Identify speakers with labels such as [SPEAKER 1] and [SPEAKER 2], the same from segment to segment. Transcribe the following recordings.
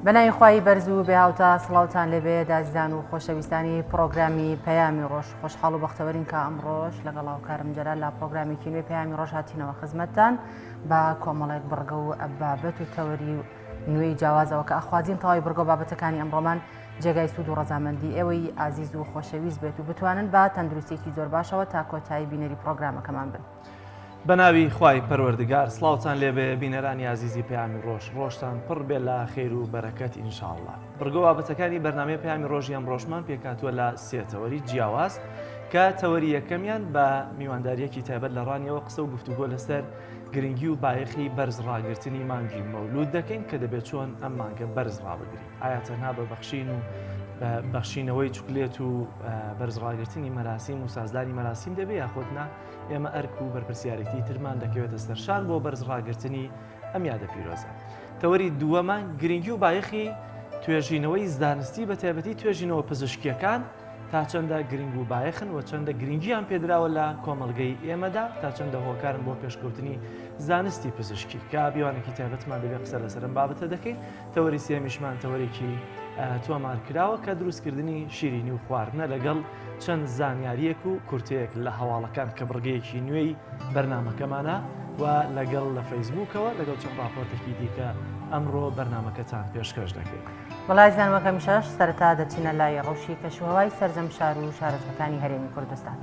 [SPEAKER 1] بەناوی خوای بەرز و بێهاوتا سڵاوتان لێبێ دازیزان و خۆشەویستانی پڕۆگرامی پەیامی ڕۆژ خۆشحاڵ و بەختەوەرین کە ئەمڕۆش لەگەڵ هاوکارم جەلال لە پڕۆگرامێکی نوێی پەیامی ڕۆژ هاتینەوە خزمەتتان بە کۆمەڵێک بڕگە و بابەت و تەوەری نوێی جیاوازەوە کە ئەخوازین تەواوی بڕگە و بابەتەکانی ئەمڕۆمان جێگای سوود و ڕەزامەندی ئێوەی ئازیز و خۆشەویست بێت و بتوانن بە تەندروستێکی زۆر باشەوە تا کۆتایی بینەری پڕۆگرامەکەمان بن.
[SPEAKER 2] بەناوی خوای پەروەردگار سڵاوتان لێبێ بینەرانی ئازیزی پەیامی ڕۆژ ڕۆژتان پڕ بێ لە خێر و بەرەکەت ان شاء اللە بڕگە بابەتەکانی بەرنامەی پەیامی ڕۆژی ئەمڕۆشمان پێکهاتووە لە سێ تەوەری جیاواز کە تەوەری یەکەمیان بە میوانداریەکی تایبەت لە ڕانیەوە قسە و گفتوگۆ لەسەر گرنگی و بایەخی بەرز ڕاگرتنی مانگی مەولود دەکەین کە دەبێت چۆن ئەم مانگە بەرز ڕابگرین ئایا تەنها بە بەخشین و بەخشینەوەی چوکلێت و بەرز ڕاگرتنی مەراسیم و سازدانی مەراسیم دەبێ یاخود نا ئێمە ئەرک و بەرپرسیارێتی ترمان دەکەوێتە سەرشان بۆ بەرز ڕاگرتنی ئەم یادە پیرۆزە. تەوەری دووەمان گرنگی و بایەخی توێژینەوەی زانستی بە تایبەتی توێژینەوە پزیشکییەکان تا چەندە گرنگ و بایەخن و چەندە گرنگیان پێدراوە لە کۆمەڵگەی ئێمەدا تا چەندە هۆکارن بۆ پێشکەوتنی زانستی پزیشکی کە بیوانێکی تایبەتمان دەبێت قسە لەسەر ئەم بابەتە دەکەین تەوەری سێمیشمان تەوەرێکی تۆمار کراوە کە دروستکردنی شیرینی و خواردنە لەگەڵ چەند زانیاریەک و کورتەیەک لە هەواڵەکان کە بڕگەیەکی نوێی بەرنامەکەمانە و لەگەڵ لە فەیسبووکەوە لەگەڵ چەند ڕاپۆرتێکی دیکە ئەمڕۆ بەرنامەکەتان پێشکەش دەکەین.
[SPEAKER 1] وەڵا ئازیزان وەک هەمیشەش سەرەتا دەچینە لای ڕەوشی کەشوهەوای سەرجەم شار و شارۆچکەکانی هەرێمی کوردستان.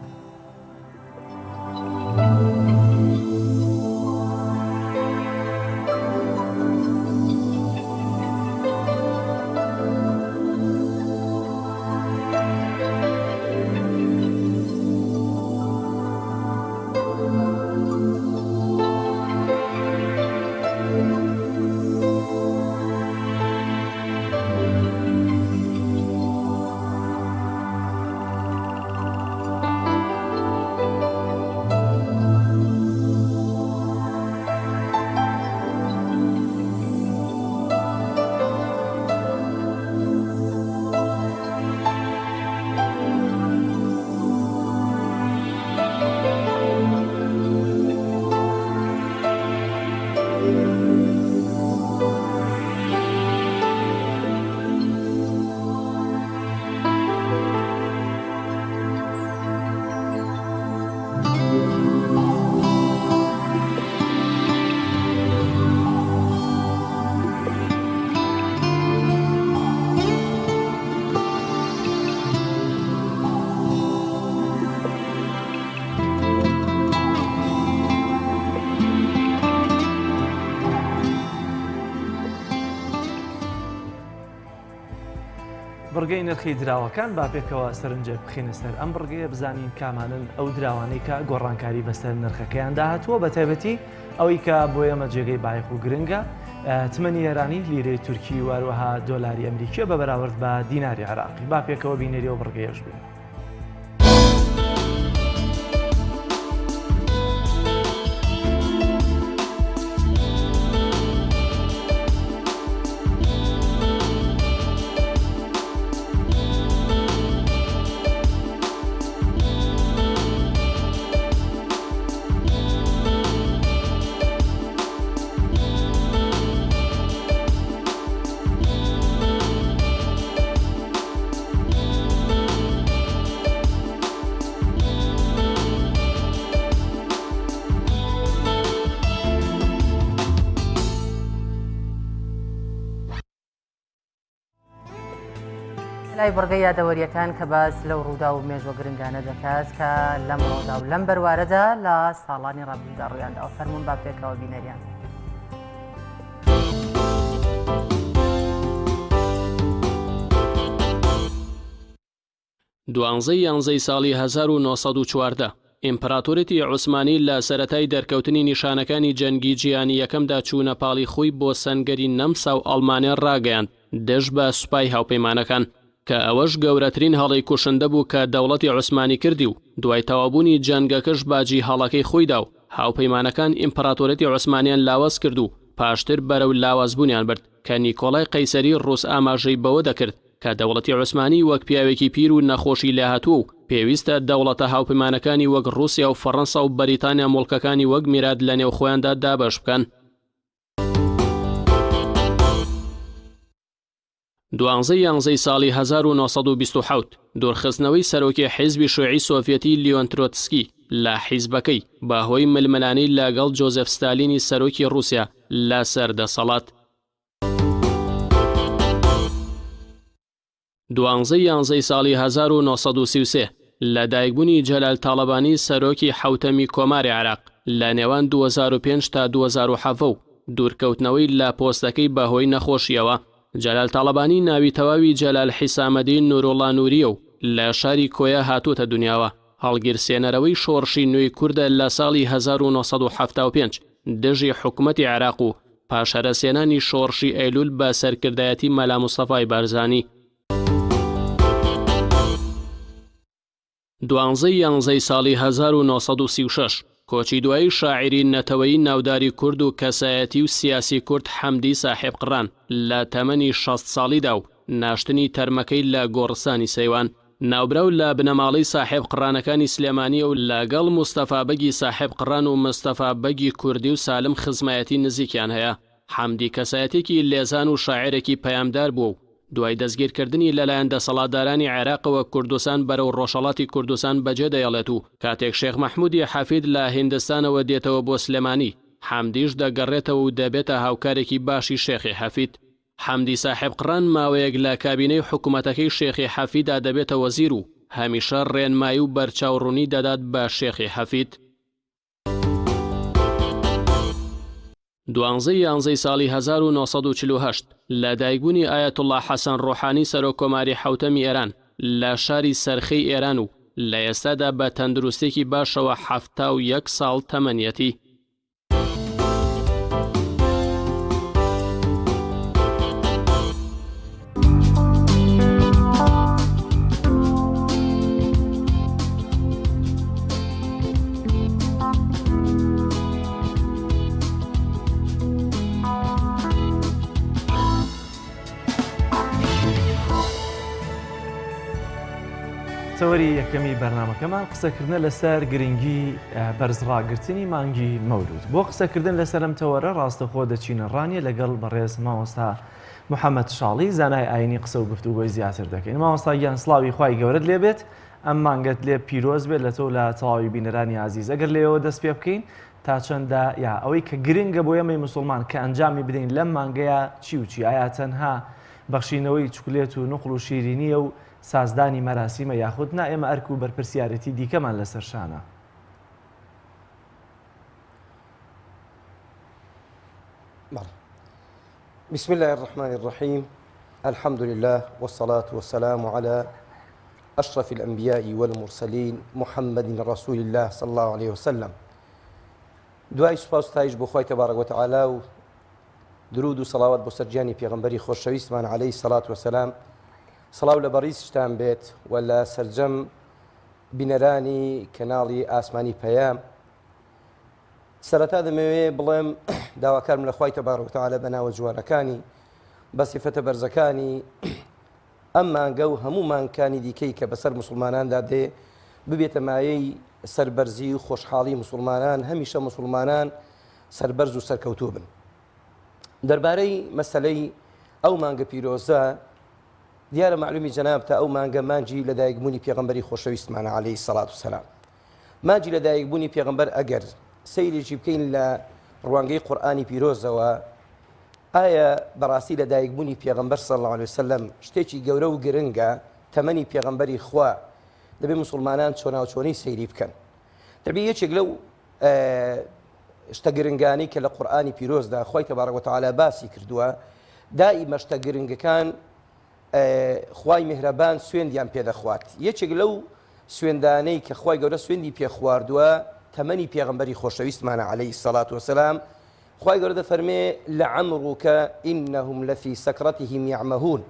[SPEAKER 2] بڕگەی نرخی دراوەکان با پێکەوە سەرنجێک بخینە سەر ئەم بڕگەیە بزانین کامانن ئەو دراوانەی کە گۆڕانکاری بەسەر نرخەکەیاندا هاتووە بە تایبەتی ئەوەی کە بۆ ئێمە جێگەی بایەخ و گرنگە تمەنی ئێرانی لیرەی تورکی و هەروەها دۆلاری ئەمریکیە بە بەراورد بە دیناری عێراقی با پێکەوە بینەری ئەو بڕگەیەش بین.
[SPEAKER 1] لای بڕگەی یادەوەریەکان کە باس لەو ڕوودا و مێژوە گرنگانە دەکات کە لەم ڕۆدا و لەم بەروارەدا لە ساڵانی ڕابردوودا ڕوویاندا و فەرمونون با پێکەوە بینەریان.
[SPEAKER 3] دوانزەی یانزەی ساڵی 1914، ئیمپراتۆریەتی عوسمانی لە سەرەتای دەرکەوتنی نیشانەکانی جەنگی جیهانی یەکەمدا چوونە پاڵی خۆی بۆ سەنگەری نەمسا و ئەڵمانیا ڕاگەیاند دژ بە سوپای هاوپەیمانەکان کە ئەوەش گەورەترین هەڵەی کوشندە بوو کە دەوڵەتی عوسمانی کردی و دوای تەواوبوونی جەنگەکەش باجی هەڵەکەی خۆی دا و هاوپەیمانەکان ئیمپراتۆریەتی عوسمانیان لاواز کرد و پاشتر بەرەو لاوازبوونیان برد کە نیکۆڵای قەیسەری ڕووس ئاماژەی بەوە دەکرد کە دەوڵەتی عوسمانی وەک پیاوێکی پیر و نەخۆشی لێهاتووە و پێویستە دەوڵەتە هاوپەیمانەکانی وەک ڕووسیا و فەڕەنسا و بەریتانیا موڵکەکانی وەک میرات لەنێو خۆیاندا دابەش بکەن. دوانزەی یانزەی ساڵی 1927، دوورخستنەوەی سەرۆکی حیزبی شوعی سۆڤیەتی لیۆن ترۆتسکی لە حیزبەکەی بە هۆی ململانێی لە گەڵ جۆزێف ستالینی سەرۆکی ڕووسیا لە سەر دەسەڵات. دوانزەی یانزەی ساڵی 1933، لە دایکبوونی جەلال تاڵەبانی سەرۆکی حەوتەمی کۆماری عێراق لە نێوان 2005 تا 2017 و دوورکەوتنەوەی لە پۆستەکەی بە هۆی نەخۆشییەوە. جەلال تاڵەبانی ناوی تەواوی جەلال حیسامەدین نوروڵا نورییە و لە شاری کۆیە هاتووەتە دونیاوە. هەڵگیرسێنەرەوەی شۆڕشی نوێی کوردە لە ساڵی 1975 دژی حکومەتی عێراق و پاش هەرەسهێنانی شۆڕشی ئەیلول بە سەرکردایەتی مەلا مستەفای بارزانی. دوانزەی یانزەی ساڵی 1936، کۆچی دوایی شاعیری نەتەوەیی ناوداری کورد و کەسایەتی و سیاسی کورد حەمدی ساحێبقڕان لە تەمەنی 60 ساڵیدا و ناشتنی تەرمەکەی لە گۆڕستانی سەیوان. ناوبراو لە بنەماڵەی ساحێب قڕانەکانی سلێمانییە و لە گەڵ مستەفا بەگی ساحێب قڕان و مستەفا بەگی کوردی و سالم خزمایەتی نزیکیان هەیە. حەمدی کەسایەتیەکی لێزان و شاعێرێکی پەیامدار بووە و دوای دەستگیرکردنی لەلایەن دەسەڵاتدارانی عێراقەوە کوردستان بەرەو ڕۆژهەڵاتی کوردستان بەجێ دەێڵێت و کاتێک شێخ مەحمودی حەفید لە هیندستانەوە دێتەوە بۆ سلێمانی حەمدیش دەگەڕێتەوە و دەبێتە هاوکارێکی باشی شێخی حەفید. حەمدی ساحێبقڕان ماوەیەک لە کابینەی حکومەتەکەی شێخی حەفیدا دەبێتە وەزیر و هەمیشە ڕێنمایی و بەرچاوڕوونی دەدات بە شێخی حەفید. دوانزەی یانزەی ساڵی 1948، لە دایکبوونی ئایەتوڵڵا حەسەن ڕۆحانی سەرۆک کۆماری حەوتەمی ئێران لە شاری سەرخێی ئێران و لە ئێستادا بە تەندروستێکی باشەوە 71 ساڵ تەمەنیەتی.
[SPEAKER 2] تەوەری یەکەمی بەرنمەکەمان قسەکردنە لەسەر گرنگی بەرزڕاگرتنی مانگی مەولود بۆ قسەکردن لەسەر ئەم تەوەرە ڕاستەخۆ دەچینە ڕانیە لەگەڵ بەڕێز مامۆستا محەممەد شاڵی زانای ئاینی قسە و گفتوگۆی زیاتر دەکەین مامۆستا گیان سڵاوی خوای گەورەت لێبێت ئەم مانگەت لێ پیرۆز بێت لە تۆ لە تەواوی بینەرانی ئازیز ئەگەر لێەوە دەست پێ بکەین تا چەندە یا ئەوەی کە گرنگە بۆ ئێمەی مسلمان کە ئەنجامی بدەین لەم مانگەیە چی و چی ئایا تەنها بەخشینەوەی چوکلێت و نوقڵ و شیرینیە و سازدانی مەراسیمە یاخود نا ئێمە ئەرک و بەرپرسیارێتی دیکەمان لەسەر شانە؟
[SPEAKER 4] بەڵێ. بسم الله الرحمن الرحیم الحمد لله والصلاة والسلام على أشرف الأنبياء والمرسلين محمد رسول الله صلى الله عليه وسلم دوای سوپاس و ستایش بۆ خوای تبارک وتعالی و درود و سەڵاوات بۆ سەر گیانی پێغەمبەری خۆشەویستمان عەلەیهی سەڵات وەسەلام سڵاو لە بەڕیزشتان بێت و لە سەرجەم بینەرانی کەناڵی ئاسمانی پەیام سەرەتا دەمەوێ بڵێم داواکارم لە خوای تەبارک وتعالی بە ناوە جوانەکانی بە سیفەتە بەرزەکانی ئەم مانگە و هەموو مانگکانی دیکەی کە بەسەر مسلماناندا دێ ببێتە مایەی سەربەرزی و خۆشحاڵی مسلمانان هەمیشە مسلمانان سەربەرز و سەرکەوتوو بن. دەربارەی مەسەلەی ئەو مانگە پیرۆزە دیارە مەعلومی جەنابتە ئەو مانگە مانگی لەدایکبوونی پێغەمبەری خۆشەویستمانە عەلەیهی سەڵات و سەلام. مانگی لەدایکبوونی پێغەمبەر ئەگەر سەیرێکی بکەین لە ڕوانگەی قورئانی پیرۆزەوە ئایا بەڕاستی لەدایکبوونی پێغەمبەر صلی الله علیه وسلم شتێکی گەورە و گرنگە تەمەنی پێغەمبەری خوا دەبێ مسلمانان چۆناوچۆنی سەیری بکەن دەبێ یەکێک لەو شتە گرنگانەی کە لە قورئانی پیرۆزدا خوای تبارک وتعالی باسی کردووە دائیمە شتە گرنگەکان خوای میهرەبان سوێندیان پێدەخوات یەکێک لەو سوێندانەی کە خوای گەورە سوێندی پێخواردووە تەمەنی پێغەمبەری خۆشەویستمانە عەلەیهی سەڵات وسلام خوای گەورە دەفەرمێ لەعەمڕوکە إنهم لفی سکرتهم یعمهون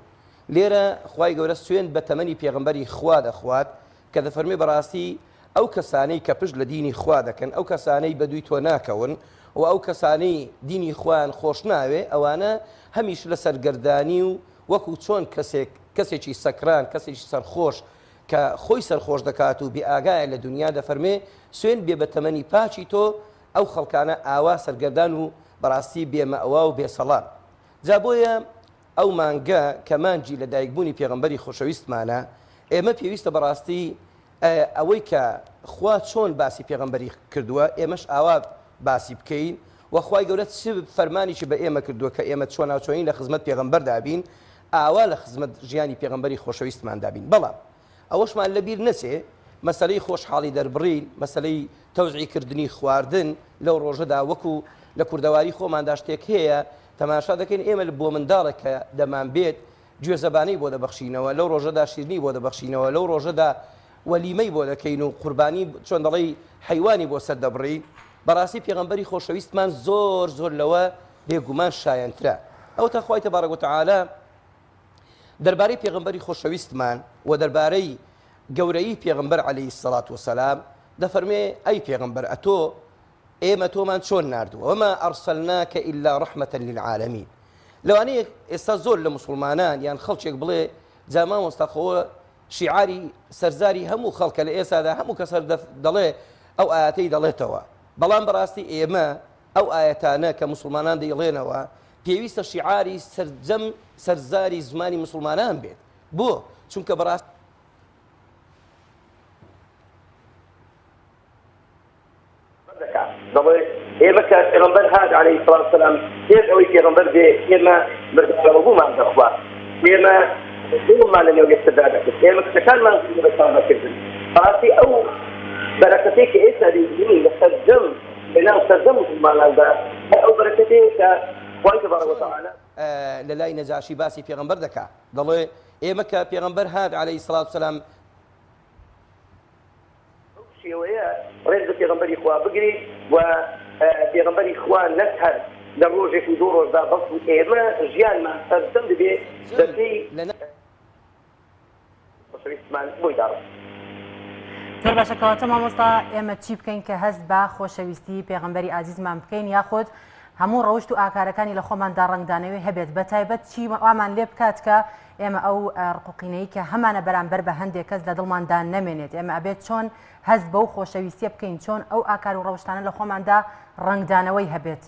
[SPEAKER 4] لێرە خوای گەورە سوێند بە تەمەنی پێغەمبەری خوا دەخوات کە دەفەرموێ بەڕاستی ئەو کەسانەی کە پشت لە دینی خوا دەکەن، ئەو کەسانەی بەدووی تۆ ناکەون و ئەو کەسانەی دینی خوایان خۆش ناوێ، ئەوانە هەمیشە لە سەرگەردانی و وەکو چۆن کەسێک، کەسێکی سەکران، کەسێکی سەرخۆش کە خۆی سەرخۆش دەکات و بێئاگایە لە دونیا، دەفەرموێ سوێند بێ بە تەمەنی پاکی تۆ، ئەو خەڵکانە ئاوا سەرگەردان و بەڕاستی بێ مەئوا و بێ سەڵان. جا بۆیە. ئەو مانگە کە مانگی لە دایکبوونی پێغەمبەری خۆشەویستمانە، ئێمە پێویستە بەڕاستی ئەوەی کە خوا چۆن باسی پێغەمبەری کردووە ئێمەش ئاوا باسی بکەین و خوای گەورە چ فەرمانێکی بە ئێمە کردووە کە ئێمە چۆناوچۆنی لە خزمەت پێغەمبەردا بین ئاوا لە خزمەت ژیانی پێغەمبەری خۆشەویستماندا بین بەڵام ئەوەشمان لەبیر نەچێ مەسەلەی خۆشحاڵی دەربڕین، مەسەلەی تەوزعی کردنی خواردن لەو ڕۆژەدا وەکو لە کوردەواری خۆماندا شتێک هەیە تەماشا دەکەین ئێمە بۆ منداڵێک کە دەمان بێت گوێزەبانەی بۆ دەبەخشینەوە لەو ڕۆژەدا شیرنی بۆ دەبەخشینەوە لەو ڕۆژەدا وەلیمەی بۆ دەکەین و قوربانی چۆن دەڵێی حەیوانی بۆ سەر دەبڕین بەڕاستی پێغەمبەری خۆشەویستمان زۆر زۆر لەوە بێگومان شایەنترە ئەوەتا خوای تبارک وتعالی دەربارەی پێغەمبەری خۆشەویستمان و دەربارەی گەورەیی پێغەمبەر عەلەیهی سەڵات وسەلام دەفەرمێ ئەی پێغەمبەر ئەتۆ ئێمە تۆمان چۆن ناردووە وما ئەرسەلناکە ئیلا ڕەحمەتە للعالمین لەوانەیە ئێستا زۆر لە مسلمانان یان خەڵکێک بڵێ جا مامۆستا خۆ شیعاری سەرزاری هەموو خەڵکە لە ئێستادا هەموو کەس هەر دەڵێ ئەو ئاەتەی دەڵێتەوە بەڵام بەڕاستی ئێمە ئەو ئاەتانە کە مسلمانان دەیڵێنەوە پێویستە شیعاری سەرجەم سەرزاری زمانی مسلمانان بێت بۆ چونکە بەڕاست
[SPEAKER 5] دەکات دەڵێ ئێمە کە پێغەمبەر هات عەلەیهی سڵات وسەلام پێش ئەوەی پێغەمبەر بێ ئێمە مردارەوەبوومان دەخوارد ئێمە زوڵممان لە نێو یەکتردا دەکرد ئێمە کچەکانمان زوڵم بە چاو دەکردن بەڕاستی ئەو بەرەکەتەی کە ئێستا دەیبینین لە سەرجەم لەناو سەرجەم موسڵماناندا هەر ئەو بەرەکەتەیە کە خوای تبارک وتعالی
[SPEAKER 4] لە لای نەجاشی باسی پێغەمبەر دەکا دەڵێ ئێمە کە پێغەمبەر هات عەلەیهی سڵات وسەلام
[SPEAKER 5] بەو شێوەیە ڕێز لە پێغەمبەری خوا بگرین و پێغەمبەری خوا نەک هەر لە ڕۆژێک و دوو ڕۆژدا بەڵکو ئێمە ژیانمان سەرجەم ببێ بەپێی خۆشەویستمان بۆی داڕشت.
[SPEAKER 1] زۆر باشە کەواتە مامۆستا ئێمە چی بکەین کە هەست بە خۆشەویستی پێغەمبەری ئازیزمان بکەین یاخود هەموو ڕەوشت و ئاکارەکانی لە خۆماندا ڕەنگدانەوەی هەبێت بە تایبەت چی وامان لێ بکات کە ئێمە ئەو ڕق و قینەی کە هەمانە بەرامبەر بە هەندێک کەس لە دڵماندا نەمێنێت ئێمە ئەبێت چۆن هەست بەو خۆشەویستیە بکەین چۆن ئەو ئاکار و ڕەوشتانە لە خۆماندا ڕەنگدانەوەی هەبێت؟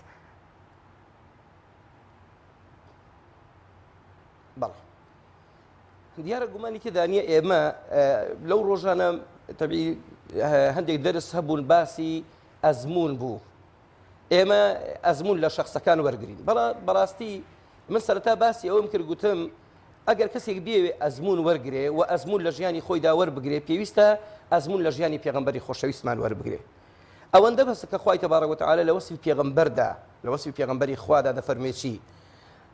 [SPEAKER 4] بەڵێ دیارە گومانی تێدا نییە ئێمە لەو ڕۆژانە تەبی هەندێک دەرس هەبوون باسی ئەزمون بوو ئێمە ئەزمون لە شخصەکان وەرگین بەڵا بەڕاستی من سەرەتا باسی ئەوەم کرد گوتم ئەگەر کەسێک بیەوێ ئەزمون وەرگێ و ئەزمون لە ژیانی خۆیدا وەربگرێ پێویستە ئەزمون لە ژیانی پێغمبەری خۆشەویستمان وەربگرێ ئەوەندە بەسە کە خوای تەبارەک وتعالی لە وەسفی پێغەمبەردا لە وەسفی پێغەمبەری خوادا دەفەرموێ چی؟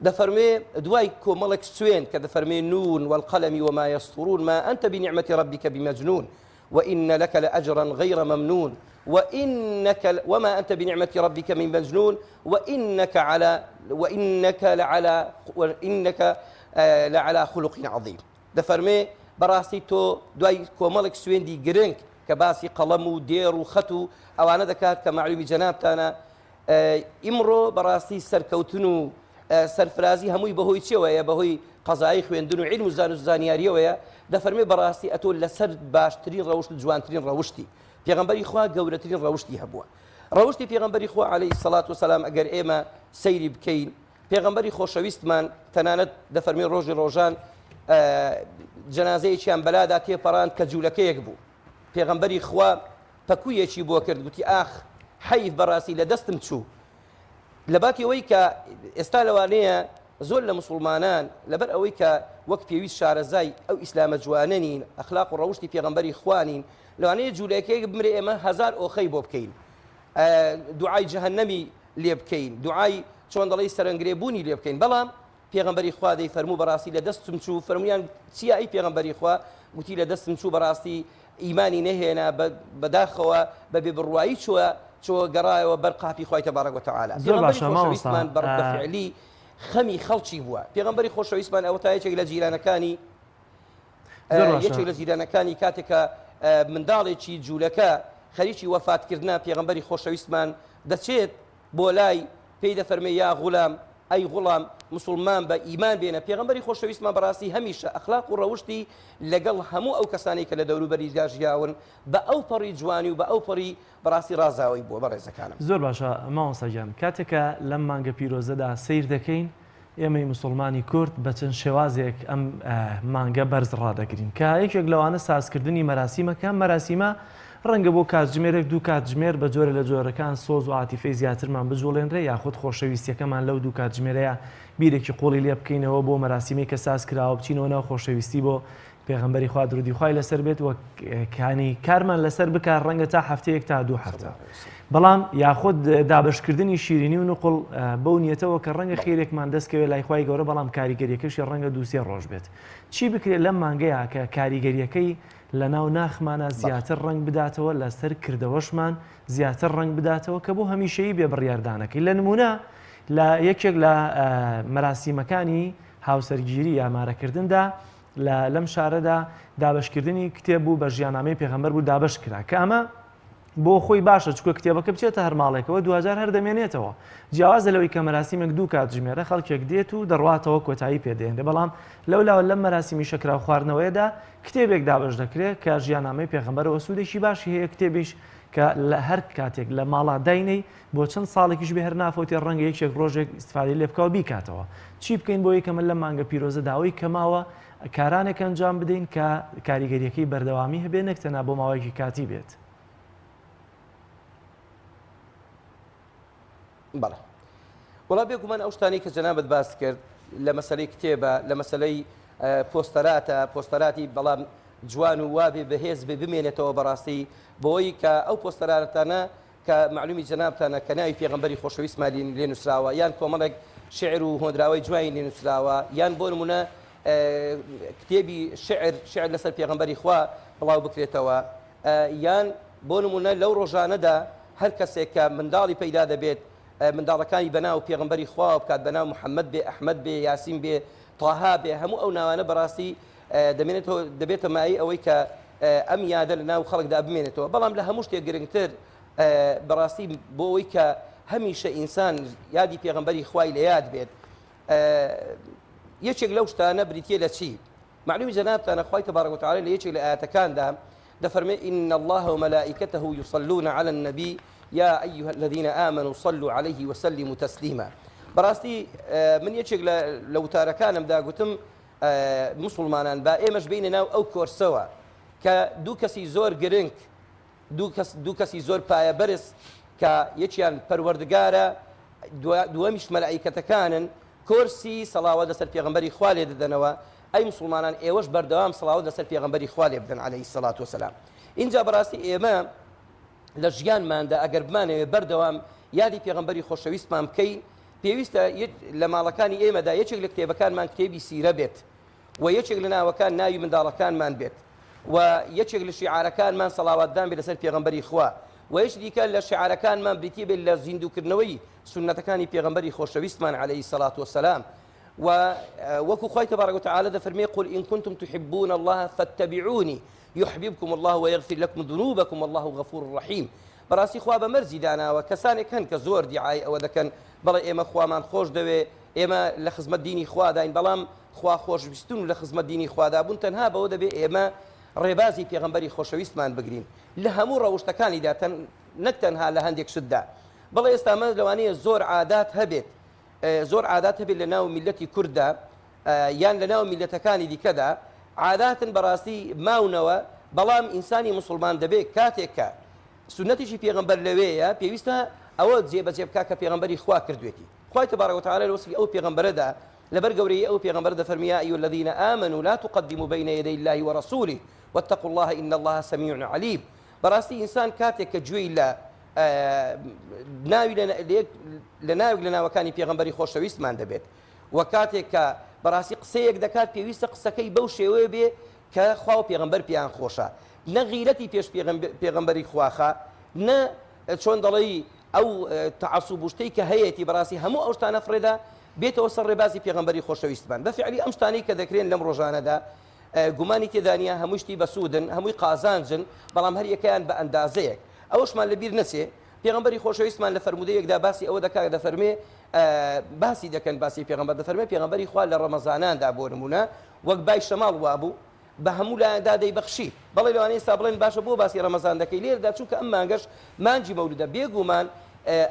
[SPEAKER 4] دەفەرموێ دوای کۆمەڵێک سوێند کە دەفەرموێ نون والقلم وما يسطرون ما أنت بنعمة ربك بمجنون وإن لك لأجرا غير ممنون وإنك وما أنت بنعمة ربك من مجنون وإنك على وإنك لعلى وإنك آه، لعلى خلق عظيم دەفەرمێ بەڕاستی تۆ دوای کۆمەڵێک سوێندی گرنگ کە باسی قەڵەم و دێڕ و خەت و ئەوانە دەکات کە مەعلومی جەنابتانە ئیمڕۆ بەڕاستی سەرکەوتن و سەرفرازی هەمووی بەهۆی چێوەیە بەهۆی قەزایی خوێندن و عیلم و زانست و زانیاریەوەیە دەفەرمێ بەڕاستی ئەتۆ لەسەر باشترین ڕەوشت و جوانترین ڕەوشتی پێغەمبەری خوا گەورەترین ڕەوشتی هەبووە ڕەوشتی پێغەمبەری خوا عەلەیهی سەڵات وسەلام ئەگەر ئێمە سەیری بکەین پێغەمبەری خۆشەویستمان تەنانەت دەفەرمێ ڕۆژی ڕۆژان جەنازەیەکیان بەلادا تێپەڕاند کە جوولەکەیەک بوو پێغەمبەری خوا پەکوویەکی بۆ کرد گوتی ئاخ حەیف بەڕاستی لە دەستم چوو لە باتی ئەوەی کە ئێستا لەوانەیە زۆر لە مسلمانان لەبەر ئەوەی کە وەک پێویست شارەزای ئەو ئیسلامە جوانە نین ئەخلاق و ڕەوشی پێغەمبەری خوانین لەوانەیە جوولەکەیەک بمرێ ئێمە هەزار ئۆخەی بۆ بکەین دوعای جەهەنەمی لێ بکەین دوعای چۆن دەڵێی سەرنگرێ بوونی لێ بکەین بەڵام پێغەمبەری خوا دەی فەرموو بەڕاستی لە دەستم چوو فەرموویان چییە ئەی پێغەمبەری خوا گوتی لە دەستم چوو بەڕاستی ئیمانی نەهێنا بەداخەوە بە بێ بڕوایی چووە چۆ گەڕایەوە بەر قاپی خوای تەبارەک وتعالی
[SPEAKER 2] زۆر
[SPEAKER 4] پێغەمبەری
[SPEAKER 2] باشە مامۆستا
[SPEAKER 4] خۆشەویستمان بە بە فعلی خەمی خەڵکی بووە پێغەمبەری خۆشەویستمان ئەوەتا یەکێک لە جیرانەکانی
[SPEAKER 2] زۆر باشە
[SPEAKER 4] یەکێک لە جیرانەکانی کاتێک کە منداڵێکی جوولەکە خەریکی وەفاتکردنە پێغەمبەری خۆشەویستمان دەچێت بۆ لای پێی دەفەرمێ یا غولام ئەی غوڵام مسوڵمان بە ئیمان بێنە پێغەمبەری خۆشەویستمان بەڕاستی هەمیشە ئەخلاق و ڕەوشتی لەگەڵ هەموو ئەو کەسانەی کە لە دەوروبەریدا ژیاون بە ئەو پەڕی جوانی و بە ئەو پەڕی بەڕاستی ڕازاوەی بووە بەڕێزەکانم.
[SPEAKER 2] زۆر باشە مامۆستا گیان کاتێک کە لەم مانگە پیرۆزەدا سەیر دەکەین. ئێمەی موسڵمانی کورد بە چەند شێوازێک ئەم مانگە بەرز ڕادەگرین کە یەکێک لەوانە سازکردنی مەراسیمە کە ئەم مەراسیمە ڕەنگە بۆ کاتژمێرێک دوو کاتژمێر بە جۆرە لە جۆرەکان سۆز و عاتیفەی زیاترمان بجوڵێنرێ یاخود خۆشەویستیەکەمان لەو دوو کاتژمێرەیە بیرێکی قوڵی لێ بکەینەوە بۆ مەراسیمەی کە ساز کراوە بچینەوە ناو خۆشەویستی بۆ پێغەمبەری خوا درودی خوای لەسەر بێت وە کانی کارمان لەسەر بکە ڕەنگە تا هەفتەیەک تا دوو هەفتە بەڵام یاخود دابشکردنی شیرینی و نقل بەو نیەتەوە کە ڕەنگە خێرێکمان دەستکەوێت لای خوای گەورە بەڵام کاریگەریەکەشی ڕەنگە دووسێ ڕۆژ بێت چی بکرێت لەم مانگەیە کە کاریگەریەکەی لە ناو ناخمانە زیاتر ڕنگ بداتەوە لەسەر کردەوەشمان زیاتر ڕنگ بداتەوە کە بۆ هەمیشەیی بێ بڕیاردانەکەی لە نمونە لە یەکێک لە مەراسیمەکانی هاوسەرگیری یا مارەکردندا لە لەم شارەدا دابەشکردنی کتێب بوو بە ژیانامەی پێغەمبەر بوو دابەش کرا کە ئەمە بۆ خۆی باشە چکە کتێبەکە بچێتە هەر ماڵێکەوە دوجار هەر دەمێنێتەوە جیاوازە لەوەی کە مەراسیمێک دوو کاتژمێرە خەڵکێک دێت و دەڕواتەوە کۆتایی پێدێنێ بەڵام لەو لاوە لەم مەراسیمی شەکراو خواردنەوەیەدا کتێبێک دابەش دەکرێت کە ژیانامەی پێغەمبەرەوە سوودێکی باشی هەیە کتێبیش کە لە هەر کاتێک لە ماڵا داینەی بۆ چەند ساڵێکیش بێ هەر نافەوتێ ڕەنگە یەکێک ڕۆژێک ئیستفادەی لێ بکا و بیکاتەوە. چی بکەین بۆ یەکەمە لەم مانگە پیرۆزەدا ئەوەی کە ماوە کارانێک ئەنجام بدەین کە کاریگەریەکەی بەردەوامی هەبێ نەک تەنها بۆ ماوەیەکی کاتی بێت.
[SPEAKER 4] بەڵێ وەڵا بێگومان ئەو شتانەی کە جەنابت باست کرد لە مەسەلەی کتێبە لە مەسەلەی پۆستەراتە پۆستەراتی بەڵام جوان و وابێ بەهێز بێ بمێنێتەوە بەڕاستی بۆی کە ئەو پۆستەراتانە کە مەعلومی جەنابتانە کە ناوی پێغەمبەری خۆشەویستمان لێ نووسراوە یان کۆمەڵێک شعر و هۆنراوەی جوانی لێ نووسراوە یان بۆ نمونە کتێبی شعر شعر لەسەر پێغەمبەری خوا بڵاو بکرێتەوە یان بۆ نمونە لەو ڕۆژانەدا هەر کەسێک کە منداڵی پەیدا دەبێت منداڵەکانی بەناو پێغەمبەری خوا بکات بەناو محەممەد بێ ئەحمەد بێ یاسین بێ تاها بێ هەموو ئەو ناوانە بەڕاستی دەمێنێتەوە دەبێتە مایەی ئەوەی کە ئەم یادە لە ناو خەڵکدا بمێنێتەوە بەڵام لە هەموو شتێک گرنگتر بەڕاستی بۆ ئەوەی کە هەمیشە ئینسان یادی پێغەمبەری خوای لە یاد بێت یەکێک لەو شتانە بریتە لە چی معلومی جەنابتانە خوای تبارک وتعالی لە یەکێک لە ئاەتەکاندا دەفەرمێ إن الله وملائكته يصلون على النبي يا أيها الذين آمنوا صلوا عليه وسلموا تسليما بەڕاستی من یەکێک لە وتارەکانمدا گوتم موسوڵمانان با ئێمەش بێینە ناو ئەو کۆرسەوە کە دوو کەسی زۆر گرنگ دوو کەس دوو کەسی زۆر پایە بەرز کە یەکیان پەروەردگارە دووەمیش مەلائیکەتەکانن کۆرسی سەڵاوات لەسەر پێغەمبەری خوا لێ دەدەنەوە ئەی موسڵمانان ئێوەش بەردەوام سڵاوات لەسەر پێغەمبەری خوا لێ بدەن عەلەیهی سەڵات وسەلام ئینجا بەڕاستی ئێمە لە ژیانماندا ئەگەر بمانەوێ بەردەوام یادی پێغەمبەری خۆشەویستمان بکەین پێویستە لە ماڵەکانی ئێمەدا یەکێک لە کتێبەکانمان کتێبی سیرە بێت و یەکێک لە ناوەکان ناوی منداڵەکانمان بێت و یەکێک لە شیعارەکانمان سەڵاواتدان بێت لەسەر پێغەمبەری خوا و یەکی دیکە لە شیعارەکانمان بریتی بێت لە زیندووکردنەوەی سوننەتەکانی پێغەمبەری خۆشەویستمان عەلەیهی سەڵات وسەلام و وەکو خوای تبارک وتعالی دەفەرمێ قل إن كنتم تحبون الله فاتبعوني يحببكم الله ويغفر لكم ذنوبكم والله غفور رحيم بەڕاستی خوا بە مەرجی داناوە کەسانێک هەن کە زۆر دیعای ئەوە دەکەن بەڵێ ئێمە خوامان خۆش دەوێ ئێمە لە خزمەت دینی خواداین بەڵام خوا خۆشویستن و لە خزمەت دینی خوادا بوون تەنها بەوە دەبێ ئێمە ڕێبازی پێغەمبەری خۆشەویستمان بگرین لە هەموو ڕەوشتەکانیدا تەن نەک تەنها لە هەندێک شتدا بەڵێ ئێستا مە لەوانەیە زۆر عادات هەبێت زۆر عادات هەبێت لە ناو میلەتی کورددا یان لە ناو میلەتەکانی دیکەدا عاداتن بەڕاستی ماونەوە بەڵام ئینسانی مسلمان دەبێت کاتێک کە سوننەتێکی پێغەمبەر لەوێیە پێویستە ئەوە جێبەجێ بکا کە پێغەمبەری خوا کردوێتی خوای تبارک وتعالی لە وەسفی ئەو پێغەمبەرەدا لەبەر گەورەیی ئەو پێغەمبەرە دەفەرمی یا ایها الذین آمنوا لا تقدموا بین یدی الله ورسوله واتقوا الله ان الله سمیع علیم بەڕاستی ئینسان کاتێک کە گوێی لە ناوی لە ناوێک لە ناوەکانی پێغەمبەری خۆشەویستمان دەبێت و کاتێک کە بەڕاستی قسەیەک دەکات پێویستە قسەکەی بەو شێوەیە بێ کە خوا و پێغەمبەر پێیان خۆشە نە غیرەتی پێش پێغەمبەری خوا خا نە چۆن دەڵێی ئەو تەعەسوب و شتەی کە هەیەتی بەڕاستی هەموو ئەو شتانە فڕێدا بێتەوە سەر ڕێبازی پێغەمبەری خۆشەویستمان بە فعلی ئەم شتانەی کە دەکرێن لەم ڕۆژانەدا گومانی تێدا نییە هەموو شتی بەسوودن هەمووی قازانجن بەڵام هەر یەکەیان بە ئەندازەیەک ئەوەشمان لەبیر نەچێ پێغەمبەری خۆشەویستمان لە فەرموودەیەکدا باسی ئەوە دەکات دەفەرمێ باسی دەکەن باسی پێغەمبەر دەفەرمێ پێغەمبەری خوا لە ڕەمەزاناندا بۆ نمونە وەک بای شەماڵ وابوو بە هەموو لایەندا دەیبەخشی. بەڵێ لەوانەیە ئێستا بڵێن باشە بۆ باسی ڕەمەزان دەکەی لێرەدا چونکە ئەم مانگەش مانگی مەولودە بێگوومان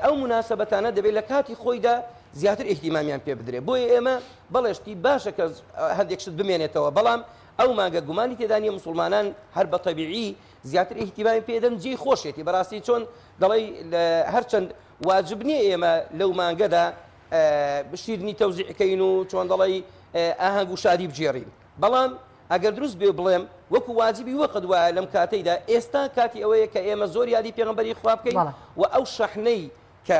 [SPEAKER 4] ئەو موناسەبەتانە دەبێت لە کاتی خۆیدا زیاتر ئیهتیمامیان پێ بدرێ. بۆیە ئێمە بەڵێ شتی باشە کە هەندێک شت بمێنێتەوە، بەڵام ئەو مانگە گومانی تێدا نییە موسوڵمانان هەر بە تەبیعی زیاتر ئیهتیمامی پێ دەن، جێی خۆشێتی بەڕاستی چۆن دەڵێی هەرچەند واجب نییە ئێمە لەو مانگەدا شیرنی تەوزیع کەین و چۆن دەڵێی ئاهەنگ و شادی بگێڕین، بەڵام ئەگەر دروست بێ بڵێم وەکو واجبی وەقت وایە لەم کاتەیدا ئێستا کاتی ئەوەیە کە ئێمە زۆر یادی پێغەمبەری خوا بکەین و ئەو شەحنەی کە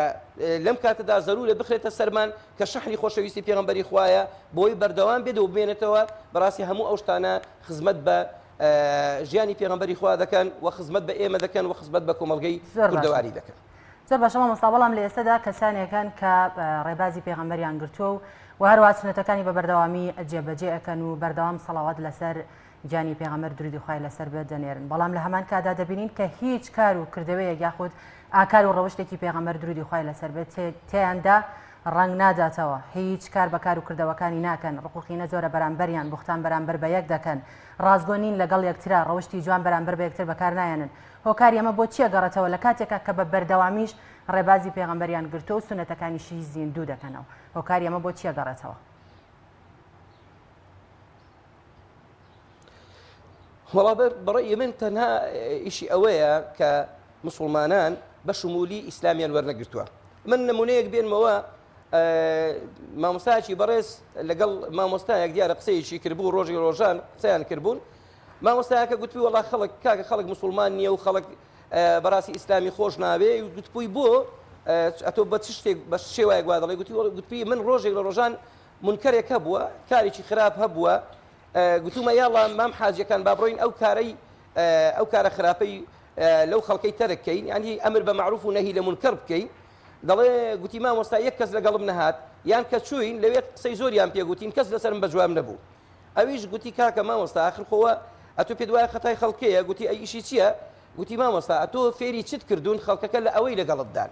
[SPEAKER 4] لەم کاتەدا زەرورە بخرێتە سەرمان کە شەحنی خۆشەویستی پێغەمبەری خوایە بۆی بەردەوام بێت و بمێنێتەوە بەڕاستی هەموو ئەو شتانە خزمەت بە ژیانی پێغەمبەری خوا دەکەن و خزمەت بە ئێمە دەکەن و خزمەت بە کۆمەڵگەی کوردەواری دەکەن.
[SPEAKER 1] زۆر باشە مامۆستا بەڵام لە ئێستادا کەسانێک هەن کە ڕێبازی پێغەمبەریان گرتووە و و هەروە سونەتەکانی بە بەردەوامی جێبەجێ ئەکەن و بەردەوام سەڵاوات لەسەر گیانی پێغەمبەر درودی خوای لەسەر بێت دەنێرن بەڵام لە هەمان کاتدا دەبینین کە هیچ کار و کردەوەیەک یاخود ئاکار و ڕەوشتێکی پێغەمبەر درودی خوای لەسەر بێت تێیاندا ڕەنگ ناداتەوە هیچ کار بە کار و کردەوەکانی ناکەن ڕقوقینە زۆرە بەرامبەریان بوختان بەرامبەر بە یەک دەکەن ڕاستگۆ نین لەگەڵ یەکترا ڕەوشتی جوان بەرامبەر بە یەکتر بەکار نایەنن هۆکاری ئەمە بۆ چی ئەگەڕێتەوە لە کاتێکا کە بە بەردەوامیش ڕێبازی پێغەمبەریان گرتووە و سوننەتەکانیشی زیندوو دەکەنەوە هۆکاری ئەمە بۆ چی ئەگەڕێتەوە؟
[SPEAKER 4] وەڵا بەڕەئی من تەنها ئیشی ئەوەیە کە مسوڵمانان بە شمولی ئیسلامیان وەرنەگرتووە من نمونەیەک بێنمەوە مامۆستایەکی بەڕێز لەگەڵ مامۆستایەک دیارە قسەیەکی کردبوو ڕۆژی ڕۆژان قسەیان کردبوون مامۆستایەکە گوتبووی وەڵا خەڵک کاکە خەڵک مسوڵمان نییە و خەڵک بەڕاستی ئیسلامی خۆش ناوێ گوتبووی بۆ ئەتۆ بە چ شتێک بە شێوایەک وا دەڵێ گوتی گوتبووی من ڕۆژێک لە ڕۆژان مونکەرێک هەبووە کارێکی خراپ هەبووە گوتومە یاڵا مام حاجیەکان با بڕۆین ئەو کارەی ئەو کارە خراپەی لەو خەڵکەی تەرک کەین یعنی ئەمر بە مەعروف و نەهی لە مونکەر بکەین دەڵێ گوتی مامۆستا یەک کەس لەگەڵم نەهات یان کە چوین لەوێ قسەی زۆریان پێگوتین کەس لەسەرم بە جواب نەبوو ئەویش گوتی کاکە مامۆستا ئاخر خۆوە ئەتۆ پێت وایە خەتای خەڵکەیە گوتی ئەی ئیشی چییە گوتی مامۆستا ئەتۆ فێری چت کردوون خەڵکەکە لە ئەوەی لەگەڵتدان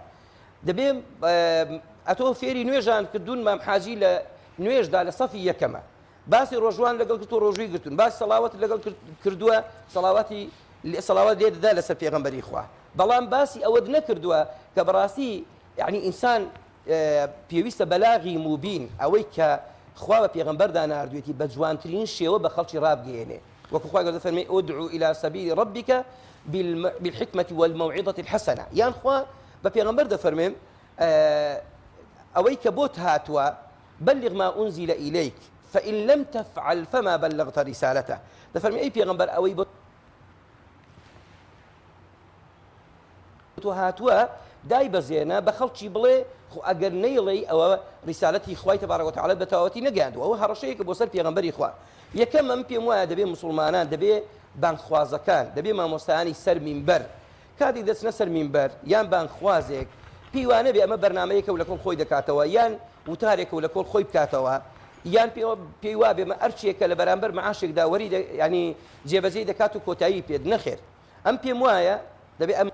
[SPEAKER 4] دەبێ ئەتۆ فێری نوێژان کردوون مام حاجی لە نوێژدا لە سەفی یەکەمە باسی ڕۆژوان لەگەڵ کرد و ڕۆژووی گرتوون باسی سەڵاوەت لەگەڵ کردووە سەڵاواتی سەڵاوات لێ دەدا لەسەر پێغەمبەری خوا بەڵام باسی ئەوەت نەکردووە کە بەڕاستی یعنی ئینسان پێویستە بەلاغی موبین ئەوەی کە خوا بە پێغەمبەردا ناردوێتی بە جوانترین شێوە بە خەڵکی ڕابگەیەنێ وەکو خوای گەورە دەفەرمێ ادع الی سبیل ربک بالحکمة والموعظة الحسنە یان خوا بە پێغەمبەر دەفەرمێ ئەوەی کە بۆت هاتووە بلغ ما انزل الیک فان لم تفعل فما بلغت رسالته دەفەرمێ ئەی پێغەمبەر ئەوەی بۆ تۆ هاتووە دایبەزێنە بە خەڵکی بڵێ خۆ ئەگەر نەیڵێی ئەوە ڕیسالەتی خوای تبارک وتعالی بە تەواوەتی نەگەیاندووە ئەوە هەڕەشەیەکە بۆ سەر پێغەمبەری خوا یەکەم ئەم پێم وایە دەبێ موسڵمانان دەبێ بانگخوازەکان دەبێ مامۆستایانی سەر مینبەر کاتێک دەچنە سەر مینبەر یان بانگخوازێک پێی وا نەبێ ئەمە بەرنامەیەکە و لە کۆڵ خۆی دەکاتەوە یان وتارێکە و لە کۆڵ خۆی بکاتەوە یان پێی وابێ مە ئەرچێکە لە بەرامبەر معاشێکدا وەری ینی جێبەجێی دەکات و کۆتایی پێت نەخێر ئەم پێم وایە دەبێ ئەم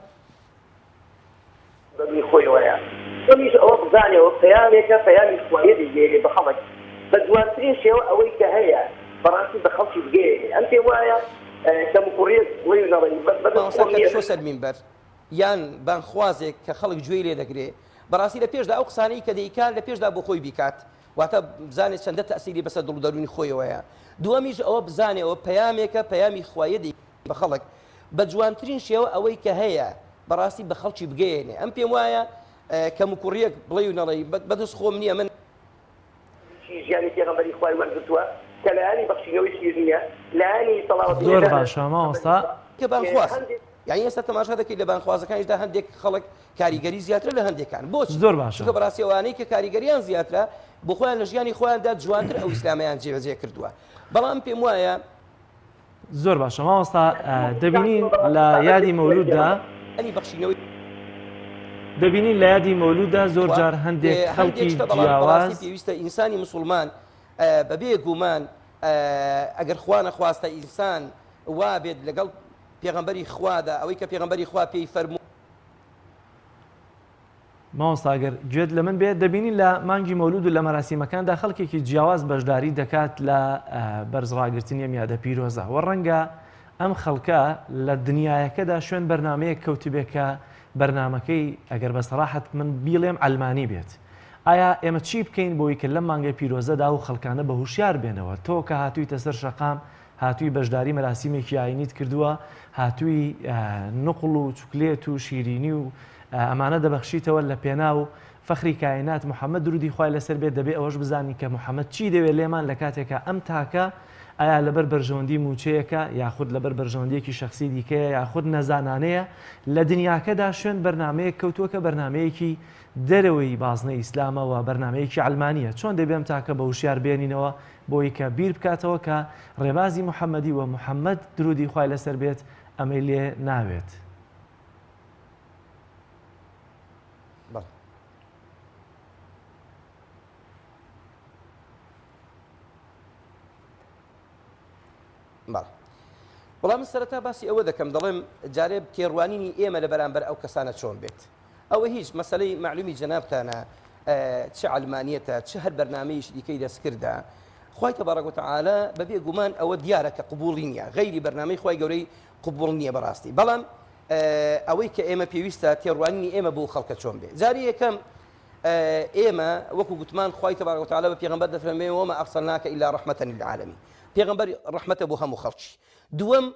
[SPEAKER 5] بەدڵی خۆیەوەیە ئەمیش ئەوە بزانێەوە پەیامێکە پەیامی خوایە بیگەیەنێ بە خەڵک بە جوانترین شێوە ئەوەی کە هەیە بەڕاستی بە خەڵکی بگەیەنێ ئەم پێم وایە کەموکوڕیەک بڵێی و نەڵێی بەس بەدەست
[SPEAKER 4] مامۆستا
[SPEAKER 5] خۆم
[SPEAKER 4] کە
[SPEAKER 5] نیە
[SPEAKER 4] چوە سەر مینبەر یان بانگخوازێک کە خەڵک گوێی لێ دەگرێ بەڕاستی لە پێشدا ئەو قسانەی کە دەیکات لە پێشدا بۆ خۆی بیکات واتە بزانێت چەندە تەئسیری بەسەر دڵ و دەروونی خۆیەوەیە دووەمیش ئەوە بزانێ ئەوە پەیامێکە پەیامی خوایە دەی بە خەڵک بە جوانترین شێوە ئەوەی کە هەیە بەڕاستی بە خەڵکی بگەیەنێ ئەم پێم وایە کەموکوڕیەک بڵێی و نەڵێی بەدەست خۆم نییە من.
[SPEAKER 5] ژیانی پێغەمبەری خوای وەرگرتووە کە لایەنی بەخشینەوەی شیرینیە لایەنی سەڵاوەتی
[SPEAKER 2] زۆر
[SPEAKER 5] لێدانە
[SPEAKER 2] باشە مامۆستا.
[SPEAKER 4] کە بانگخواز یانی ئێستا تەماشا دەکەیت لە بانگخوازەکانیشدا هەندێک خەڵک کاریگەری زیاترە لە هەندێکان بۆچی؟
[SPEAKER 2] زۆر باشە.
[SPEAKER 4] چونکە بەڕاستی ئەوانەی کە کاریگەریان زیاترە بۆ خۆیان لە ژیانی خۆیاندا جوانتر ئەو ئیسلامەیان جێبەجێ کردووە بەڵام پێم وایە
[SPEAKER 2] زۆر باشە مامۆستا دەبینین لە یادی مەولوددا دەبینین لە یادی مەولوددا زۆر جار هەندێک خەڵکی جیاواز
[SPEAKER 4] پێویستە ئینسانی مسلمان بەبێ گومان ئەگەر خوا نەخواستە ئینسان وا بێت لەگەڵ پێغەمبەری خوادا ئەوەی کە پێغەمبەری خوا پێی فەرموو
[SPEAKER 2] مامۆستا گەر گوێت لە من بێت دەبینین لە مانگی مەولود و لە مەراسیمەکاندا خەڵکێکی جیاواز بەشداری دەکات لە بەرز ڕاگرتنی ئەم یادە پیرۆزە وە ڕەنگە ئەم خەڵکە لە دنیایەکەدا شوێن بەرنامەیەک کەوتبێ کە بەرنامەکەی ئەگەر بە سەراحەت من بیڵێم عەلمانی بێت. ئایا ئێمە چی بکەین بۆی کە لەم مانگە پیرۆزەدا و خەڵکانە بە هوشیار بێنەوە؟ تۆ کە هاتوویتە سەر شەقام، هاتووی بەشداری مەراسیمێکی ئاینیت کردووە، هاتووی نوقڵ و چوکلێت و شیرینی و ئەمانە دەبەخشیتەوە لە پێناو فەخری کاینات محەمەد درودی خوای لەسەر بێت، دەبێ ئەوەش بزانین کە محەمەد چی دەوێت لێمان لە کاتێکا ئەم تاکە ئایا لەبەر بەرژەوەندی مووچەیەکە یاخود لەبەر بەرژەوەندیەکی شەخسی دیکەیە یاخود نەزانانەیە لە دنیاکەدا شوێن بەرنامەیەک کەوتووە کە بەرنامەیەکی دەرەوەی بازنەی ئیسلامە و بەرنامەیەکی عەلمانیە چۆن دەبێ ئەم تاکە بە وشیار بێنینەوە بۆی کە بیر بکاتەوە کە ڕێبازی محەمەدی و محەمەد درودی خوای لەسەر بێت ئەمەی لێ ناوێت.
[SPEAKER 4] بەڵێ. بەڵێ. بەڵام من سەرەتا باسی ئەوە دەکەم دەڵێم جارێ تێڕوانینی ئێمە لە بەرامبەر ئەو کەسانە چۆن بێت. ئەوە هیچ مەسەلەی مەعلومی جەنابتانە چ عەلمانیەتە چ هەر بەرنامەیەکی دیکەی دەستکردە خوای تبارک وتعالی بەبێ گومان ئەوە دیارە کە قبوڵی نییە غەیری بەرنامەی خوای گەورەی قبوڵ نییە بەڕاستی بەڵام ئەوەی کە ئێمە پێویستە تێڕوانینی ئێمە بۆ خەڵکە چۆن بێ جاری یەکەم ئێمە وەکو گوتمان خوای تبارک وتعالی بە پێغەمبەر دەفەرمێ وما ارسلناک الا رحمة للعالمین پێغەمبەر ڕەحمەتە بۆ هەموو خەڵکی دووەم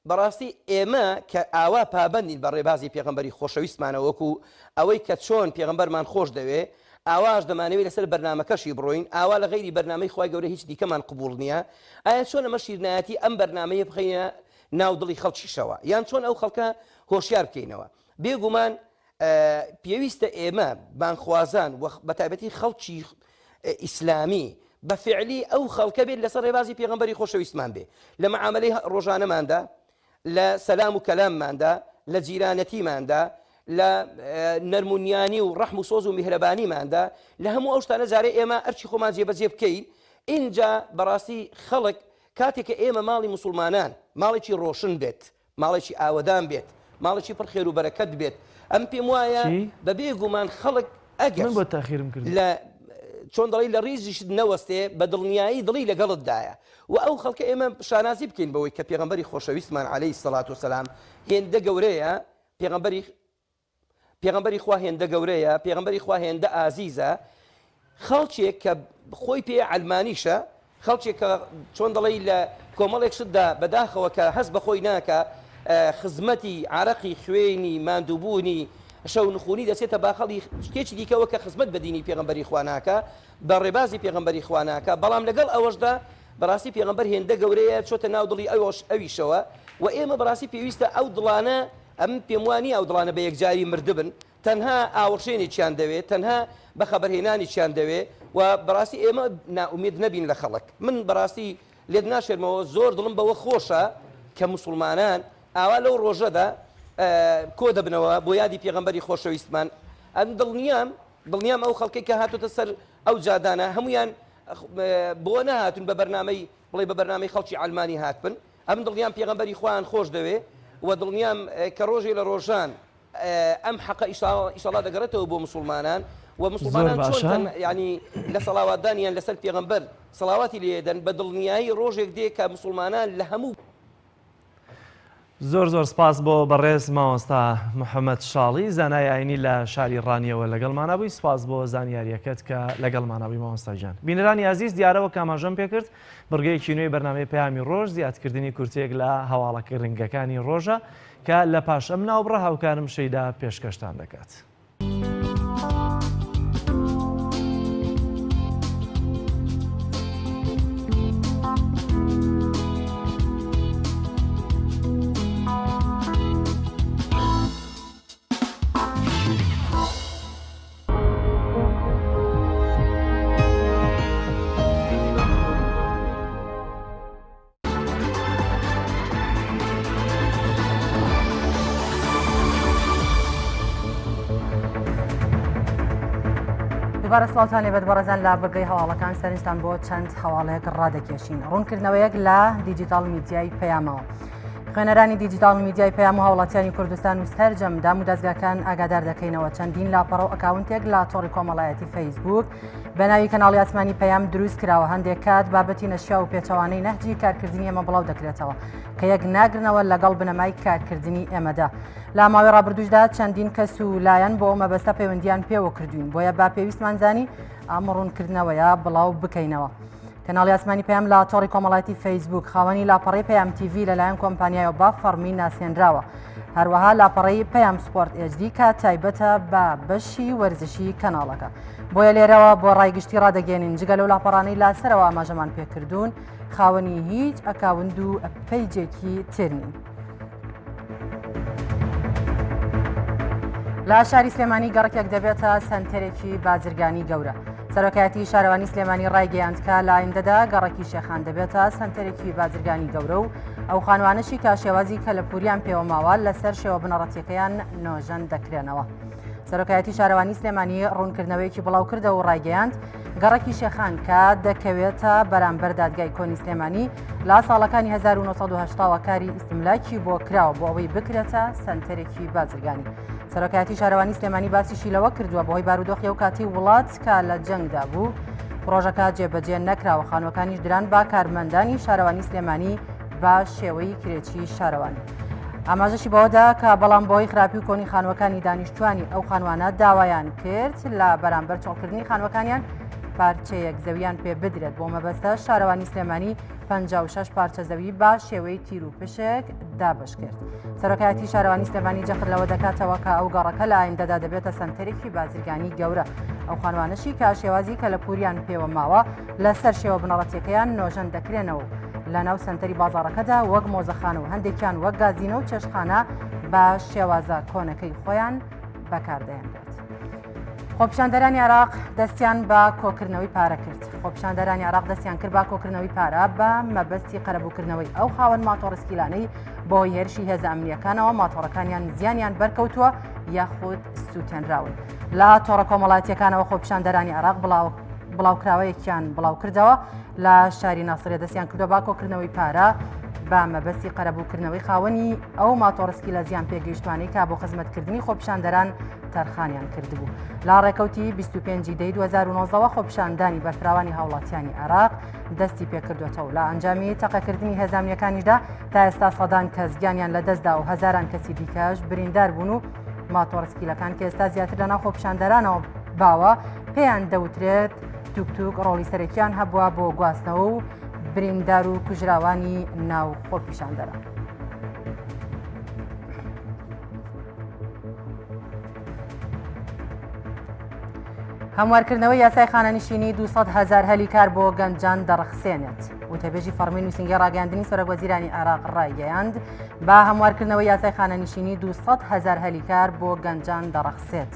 [SPEAKER 4] بەڕاستی ئێمە کە ئاوا پابەندین بە ڕێبازی پێغەمبەری خۆشەویستمانەوە وەکو ئەوەی کە چۆن پێغەمبەرمان خۆش دەوێ ئاواش دەمانەوێ لەسەر بەرنامەکەشی بڕۆین ئاوا لە غەیری بەرنامەی خوای گەورە هیچ دیکەمان قبوڵ نییە ئایا چۆن ئەمە شیرنایەتی ئەم بەرنامەیە بخەینە ناو دڵی خەڵکیشەوە یان چۆن ئەو خەڵکە هۆشیار بکەینەوە بێگومان پێویستە ئێمە بانگخوازان و بەتایبەتی خەڵکی ئیسلامی بە فعلی ئەو خەڵکە بێت لەسەر ڕێبازی پێغەمبەری خۆشەویستمان بێ لە معاملەی ڕۆژانەماندا لە سەلام و کەلامماندا لە جیرانەتیماندا لە نەرمونیانی و ڕەحم و سۆز و میهرەبانیماندا لە هەموو ئەو شتانە جارێ ئێمە ئەرکی خۆمان جێبەجێ بکەین ئینجا بەڕاستی خەڵک کاتێک کە ئێمە ماڵی موسڵمانان ماڵێکی ڕۆشن بێت ماڵێکی ئاوەدان بێت، ماڵێکی پڕ خێر و بەرەکەت بێت، ئەمن پێم وایە
[SPEAKER 2] چی؟
[SPEAKER 4] بە بێ گومان خەڵک ئەگەر
[SPEAKER 2] من بۆ تاخیرم کردی.
[SPEAKER 4] لە چۆن دەڵێی لە ڕیزیشت نەوەستێ بە دڵنیایی دڵی لەگەڵتدایە و ئەو خەڵکە ئێمە شانازی بکەین بەوەی کە پێغەمبەری خۆشەویستمان علیە الصلوە والسلام هێندە گەورەیە پێغەمبەری پێغەمبەری خوا هێندە گەورەیە، پێغەمبەری خوا هێندە ئازیزە، خەڵکێک کە خۆی پێ عەلمانیشە، خەڵکێک کە چۆن دەڵێی لە کۆمەڵێک شتدا بەداخەوە کە هەست بە خۆی ناکا، خزمەتی عەرەقی خوێنی ماندووبوونی شەونخونی دەچێتە باخەڵی شتێکی دیکەوە کە خزمەت بە دینی پێغەمبەری خوا ناکا، بە ڕێبازی پێغەمبەری خوا ناکا، بەڵام لەگەڵ ئەوەشدا بەڕاستی پێغەمبەر هێندە گەورەیە چۆتە ناو دڵی ئەوش ئەویشەوە و ئێمە بەڕاستی پێویستە ئەو دڵانە ئەمن پێم وا نییە ئەو دڵانە بە یەکجاری مردبن، تەنها ئاوڕشێنێکیان دەوێ، تەنها بەخەبەرهێنانێکیان دەوێ و بەڕاستی ئێمە نائومێد نەبین لە خەڵک. من بەڕاستی لێت ناشێرمەوە زۆر دڵم بەوە خۆشە کە موسوڵمانان ئاوا لەو ڕۆژەدا کۆ دەبنەوە بۆ یادی پێغەمبەری خۆشەویستمان. ئەمن دڵنیام دڵنیام ئەو خەڵکەی کە هاتۆتە سەر ئەو جادانە هەموویان بۆ نەهاتوون بە بەرنامەی بڵێ بە بەرنامەی خەڵکی عەلمانی هاتبن. ئەمن دڵنیام پێغەمبەری خوایان خۆش دەوێ و دڵنیام کە ڕۆژێ لە ڕۆژان ئەم حەقە ئیشەڵا دەگەڕێتەوە بۆ مسوڵمانان و
[SPEAKER 2] زۆر
[SPEAKER 4] مسوڵمانان چۆن
[SPEAKER 2] باشە.
[SPEAKER 4] تەن یعنی لە سەڵاواتدانیان لەسەر پێغەمبەر سەڵاواتی لێ دەن بە دڵنیایی ڕۆژێک دێ کە مسوڵمانان لە هەموو
[SPEAKER 2] زۆر زۆر سپاس بۆ بەڕێز مامۆستا محەمەد شاڵی زانای ئاینی لە شاری ڕانیەوە لەگەڵمانا بووی سپاس بۆ زانیاریەکەت کە لەگەڵمانا بووی مامۆستا گیان بینەرانی ئازیز دیارە وەک ئاماژەم پێکرد بڕگەیەکی نوێی بەرنامەی پەیامی ڕۆژ زیادکردنی کورتەیەک لە هەواڵە گرنگەکانی ڕۆژە کە لە پاش ئەم ناوبڕە هاوکارم شەیدا پێشکەشتان دەکات.
[SPEAKER 1] دووبارە سڵاوتان لێبێت بەڕێزان لە بڕگەی هەواڵەکان سەرنجتان بۆ چەند هەواڵێک ڕادەکێشین ڕوونکردنەوەیەک لە دیجیتاڵ میدیای پەیامەوە. خوێنەرانی دیجیتاڵ میدیای پەیام و هاوڵاتیانی کوردستان و سەرجەم دام و دەزگاکان ئاگادار دەکەینەوە چەندین لاپەڕە و ئەکاونتێک لە تۆڕی کۆمەڵایەتی فەیسبوک بە ناوی کەناڵی ئاسمانی پەیام دروست کراوە هەندێک کات بابەتی نەشیا و پێچەوانەی نەهجی کارکردنی ئێمە بڵاو دەکرێتەوە کە یەک ناگرنەوە لەگەڵ بنەمای کارکردنی ئێمەدا لە ماوەی ڕابردووشدا چەندین کەس و لایەن بۆ ئەو مەبەستە پەیوەندیان پێوە کردوین بۆیە با پێویستمان زانی ئەم ڕوونکردنەوەیە بڵاو بکەینەوە. کەناڵی ئاسمانی پەیام لە تۆڕی کۆمەڵایەتی فەیسبوک خاوەنی لاپەڕەی پەیام تیڤی لەلایەن کۆمپانیایەوە بە فەڕمی ناسێنراوە. هەروەها لاپەڕەی پەیام سپۆرت HD کە تایبەتە بە بەشی وەرزشی کەناڵەکە. بۆیە لێرەوە بۆ ڕای گشتی ڕادەگەێنین جگە لەو لاپەڕانەی لاسەرەوە ئاماژەمان پێکردوون خاوەنی هیچ ئەکاوند و پەیجێکی تر نین. لە شاری سلێمانی گەڕکێک دەبێتە سەنتەرێکی بازرگانی گەورە. سەرۆکایەتی شارەوانی سلێمانی ڕایگەیاند کە لە ئایندەدا گەڕەکی شێخان دەبێتە سەنتەرێکی بازرگانی گەورە و ئەو خانوانەشی کە شێوازی کەلەپوریان پێوە ماوە لەسەر شێوە بنەڕەتیەکەیان نۆژەن دەکرێنەوە. سەرۆکایەتی شارەوانی سلێمانی ڕوونکردنەوەیەکی بڵاوکردەوە و ڕایگەیاند، گەڕەکی شێخان کە دەکەوێتە بەرامبەر دادگای کۆنی سلێمانی لە ساڵەکانی 1970 وە کاری ئیستملاکی بۆ کراوە بۆ ئەوەی بکرێتە سەنتەرێکی بازرگانی. سەرۆکایەتی شارەوانی سلێمانی باسیشی لەوە کردووە بەهۆی بارودۆخی ئەو کاتی وڵات کە لە جەنگدا بوو پڕۆژەکە جێبەجێ نەکراوە خانووەکانیش دران بە کارمەندانی شارەوانی سلێمانی بە شێوەی کرێچی شارەوانی. ئاماژەشی بەوەدا کە بەڵام بەهۆی خراپی و کۆنی خانووەکانی دانیشتوانی ئەو خانوانە داوایان کرد لە بەرامبەر چۆڵکردنی خانووەکانیان پارچەیەک زەویان پێ بدرێت بۆ مەبەستە شارەوانی سلێمانی 56 پارچە زەوی بە شێوەی تیر و پشک دابەش کرد. سەرۆکایەتی شارەوانی سلێمانی جەخت لەوە دەکاتەوە کە ئەو گەڕەکە لە ئایندەدا دەبێتە سەنتەرێکی بازرگانی گەورە. ئەو خانوانەشی کە شێوازی کەلەپوریان پێوە ماوە لەسەر شێوە بنەڕەتیەکەیان نۆژەن دەکرێنەوە و لەناو سەنتەری بازاڕەکەدا وەک مۆزەخانە و هەندێکیان وەک گازینە و چێشتخانە بە شێوازە کۆنەکەی خۆیان بەکاردەهێنرێت. خۆپیشاندەرانی عێراق دەستیان بە کۆکردنەوەی پارە کرد. خۆپیشاندەرانی عێراق دەستیان کرد بە کۆکردنەوەی پارە بە مەبەستی قەرەبووکردنەوەی ئەو خاوەن ماتۆڕسکیلانەی بەهۆی هێرشی هێزە ئەمنییەکانەوە ماتۆڕەکانیان زیانیان بەرکەوتووە یاخود سووتێنراون. لە تۆڕە کۆمەڵایەتییەکانەوە خۆپیشاندەرانی عێراق بڵاو بڵاوکراوەیەکیان بڵاوکردەوە لە شاری ناسریە دەستیان کردووە بە کۆکردنەوەی پارە بە مەبەستی قەرەبووکردنەوەی خاوەنی ئەو ماتۆڕسکیلە زیان پێگەیشتوانەی کە بۆ خزمەتکردنی خۆپیشاندەران تەرخانیان کردبوو. لە ڕێکەوتی 25 دەی 2019 خۆپیشاندانی بەرفراوانی هاوڵاتیانی عێراق دەستی پێکردوێتەوە لە ئەنجامی تەقەکردنی هێزامنیەکانیشدا تا ئێستا سەدان کەس گیانیان لەدەستدا و هەزاران کەسی دیکەش بریندار بوون و ماتۆڕسکیلەکان کە ئێستا زیاتر لەناو خۆپیشاندەرانەوە باوە پێیان دەوترێت توک توک ڕۆڵی سەرەکیان هەبووە بۆ گواستنەوە و بریندار و کوژراوانی ناو خۆپیشاندەران. هەموارکردنەوەی یاسای خانەنشینی 200 هەزار هەلی کار بۆ گەنجان دەڕەخسێنێت. وتەبێژی فەڕمی نووسینگەی ڕاگەیاندنی سەرۆکوەزیرانی عێراق ڕایگەیاند، بە هەموارکردنەوەی یاسای خانەنشینی 200 هەزار هەلی کار بۆ گەنجان دەڕەخسێت.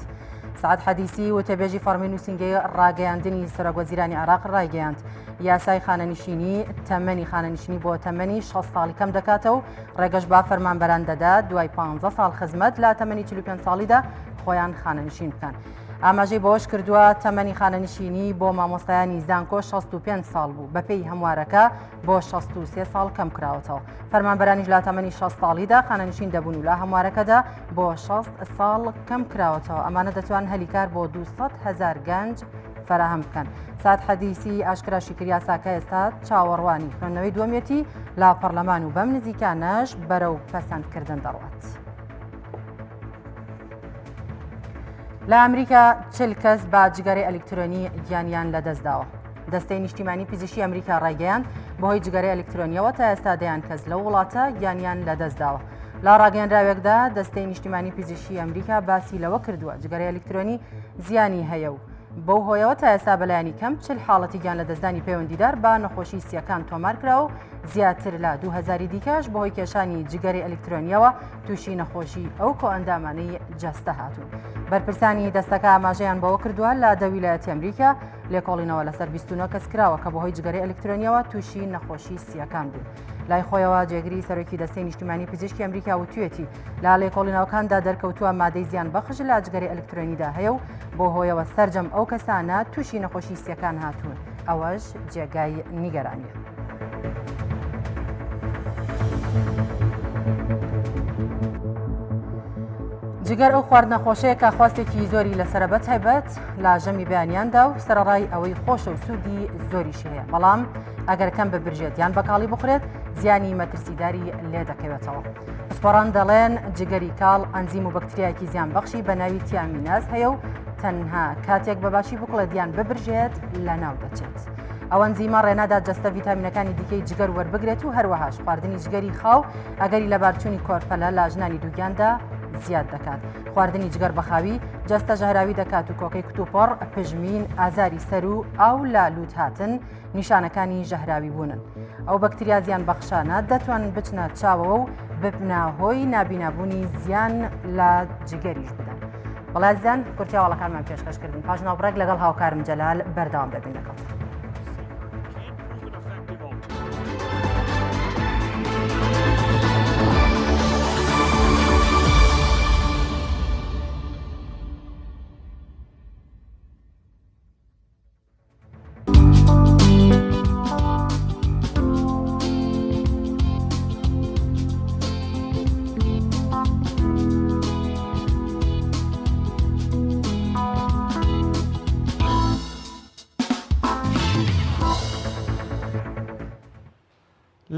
[SPEAKER 1] سعد حەدیسی وتەبێژی فەڕمی نووسینگەی ڕاگەیاندنی سەرۆکوەزیرانی عێراق ڕایگەیاند، یاسای خانەنشینی تەمەنی خانەنشینی بۆ تەمەنی 60 ساڵی کەم دەکاتەوە و ڕێگەش بە فەرمانبەران دەدات دوای 15 ساڵ خزمەت لە تەمەنی 45 ساڵیدا خۆیان خانەنشین بکەن. ئاماژەی بەوەش کردووە، تەمەنی خانەنشینی بۆ مامۆستایانی زانکۆ 65 ساڵ بوو، بەپێی هەموارەکە بۆ 63 ساڵ کەمکراوەتەوە. فەرمانبەرانیش لە تەمەنی 60 ساڵیدا خانەنشین دەبوون و لە هەموارەکەدا بۆ 60 ساڵ کەمکراوەتەوە. ئەمانە دەتوان هەلی کار بۆ 200 هەزار گەنج فەراهەم بکەن. سعد حەدیسی ئاشکراشی کرد، یاساکە ئێستا چاوەڕوانی خوێندنەوەی دووەمیەتی لە پەرلەمان و بەم نزیکانەش بەرەو پەسەندکردن دەڕوات. لە ئەمریکا چل کەس بە جگەرەی ئەلیکترۆنی گیانیان لەدەستداوە. دەستەی نیشتیمانی پزیشکی ئەمریکا ڕایگەیاند بەهۆی جگەرەی ئەلیکترۆنیەوە تا ئێستا دەیان کەس لەو وڵاتە گیانیان لەدەستداوە. لە ڕاگەیەنراوێکدا دەستەی نیشتیمانی پزیشکی ئەمریکا باسی لەوە کردووە جگەرەی ئەلیکترۆنی زیانی هەیە و بەو هۆیەوە تا ئێستا بەلایەنی کەم چل حاڵەتی گیانلەدەستدانی پەیوەندیدار بە نەخۆشی سییەکان تۆمارکرا و زیاتر لە 2000 دیکەش بەهۆی کێشانی جگەرەی ئەلیکترۆنیەوە تووشی نەخۆشی ئەو کۆئەندامانەی جەستە هاتوون. بەرپرسانی دەستەکە ئاماژەیان بەوە کردووە لە دە ویلایەتی ئەمریکا لێکۆڵینەوە لەسەر 29 کەس کراوە کە بەهۆی جگەرەی ئەلیکترۆنیەوە تووشی نەخۆشی سییەکان بوون. لای خۆیەوە جێگری سەرۆکی دەستەی نیشتیمانی پزیشکی ئەمریکا وتویەتی لە لێکۆڵینەوەکاندا دەرکەوتووە مادەی زیان بەخش لە جگەرەی ئەلیکترۆنیدا هەیە و بۆ هۆیەوە سەرجەم ئەو کەسانە تووشی نەخۆشی سیەکان هاتوون ئەوەش جێگای نیگەرانیە. جگەر ئەو خواردنە خۆشەیە کە خواستێکی زۆری لەسەرە بە تایبەت لە ژەمی بەیانیاندا و سەرەڕای ئەوەی خۆشە و سوودی زۆریشی هەیە بەڵام ئەگەر کەم ببرژێت یان بەکاڵی بخورێت زیانی مەترسیداری لێ دەکەوێتەوە. پسپۆڕان دەڵێن جگەری کاڵ ئەنزیم و بەکتریایەکی زیانبەخشی بە ناوی تیامیناز هەیە و تەنها کاتێک بە باشی بکڵێت یان ببرژێت لەناو دەچێت. ئەو ئەنزیمە ڕێنادات جەستە ڤیتامینەکانی دیکەی جگەر وەربگرێت و هەروەهاش خواردنی جگەری خاو ئەگەری لەبارچوونی کۆرپەلە لە ژنانی دووگیاندا زیاد دەکات. خواردنی جگەر بە خاوی جەستە ژەهراوی دەکات و کۆکەی کتوپڕ، پژمین، ئازاری سەر و ئاو لە لووت هاتن نیشانەکانی ژەهراوی بوونن. ئەو بەکتریا زیانبەخشانە دەتوانن بچنە چاوەوە و ببنە هۆی نابینابوونی زیان لە جگەریش بدەن. بەڵێ ئازیزان کورتی هەواڵەکانمان پێشکەش کردن پاش ناوبڕێک لەگەڵ هاوکارم جەلال بەردەوام دەبین لەگەڵتان.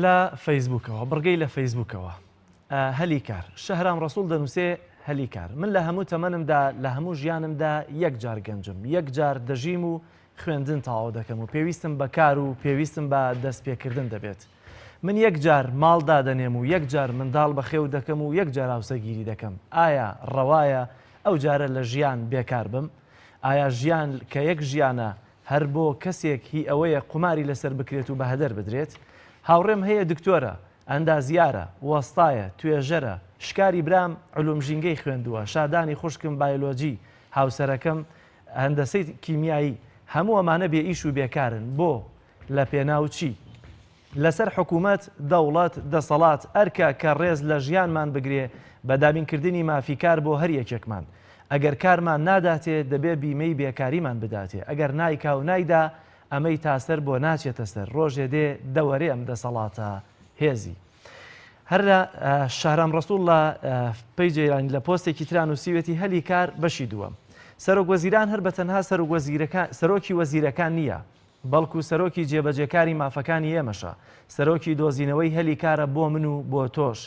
[SPEAKER 2] لە فەیسبووکەوە بڕگەی لە فەیسبووکەوە هەلی کار شەهرام ڕەسوڵ دەنووسێ هەلی کار من لە هەموو تەمەنمدا لە هەموو ژیانمدا یەک جار گەنجم یەک جار دەژیم و خوێندن تەواو دەکەم و پێویستم بە کار و پێویستم بە دەستپێکردن دەبێت. من یەک جار ماڵ دادەنێم و یەک جار منداڵ بەخێو دەکەم و یەک جار هاوسەرگیری دەکەم. ئایا ڕەوایە ئەو جارە لە ژیان بێکار بم؟ ئایا ژیان کە یەک ژیانە هەر بۆ کەسێک هی ئەوەیە قوماری لەسەر بکرێت و بە هەدەر بدرێت؟ هاوڕێم هەیە دکتۆرە، ئەندازیارە، وەستایە، توێژەرە، شکاری برام علوم ژینگەی خوێندووە، شادانی خوشکم بایۆلۆجی، هاوسەرەکەم هەندەسەی کیمیایی، هەموو ئەمانە بێ ئیش و بێکارن، بۆ؟ لە پێناو چی؟ لەسەر حکوومەت، دەوڵەت، دەسەڵات ئەرکە کە ڕێز لە ژیانمان بگرێ بە دابینکردنی مافی کار بۆ هەر یەکێکمان. ئەگەر کارمان ناداتێ دەبێ بیمەی بێکاریمان بداتێ، ئەگەر نایکا و نایدا ئەمەی تاسەر بۆ ناچێتە سەر، ڕۆژێ دێ دەوەرێ ئەم دەسەڵاتە هێزی. هەر لە شەهرام ڕەسوڵ لە page یان لە پۆستێکی ترا نووسیوێتی هەلی کار بەشی دووەم. سەرۆک وەزیران هەر بە تەنها سەرۆک وەزیرەکان سەرۆکی وەزیرەکان نییە، بەڵکو سەرۆکی جێبەجێکاری مافەکانی ئێمەشە، سەرۆکی دۆزینەوەی هەلی کارە بۆ من و بۆ تۆش.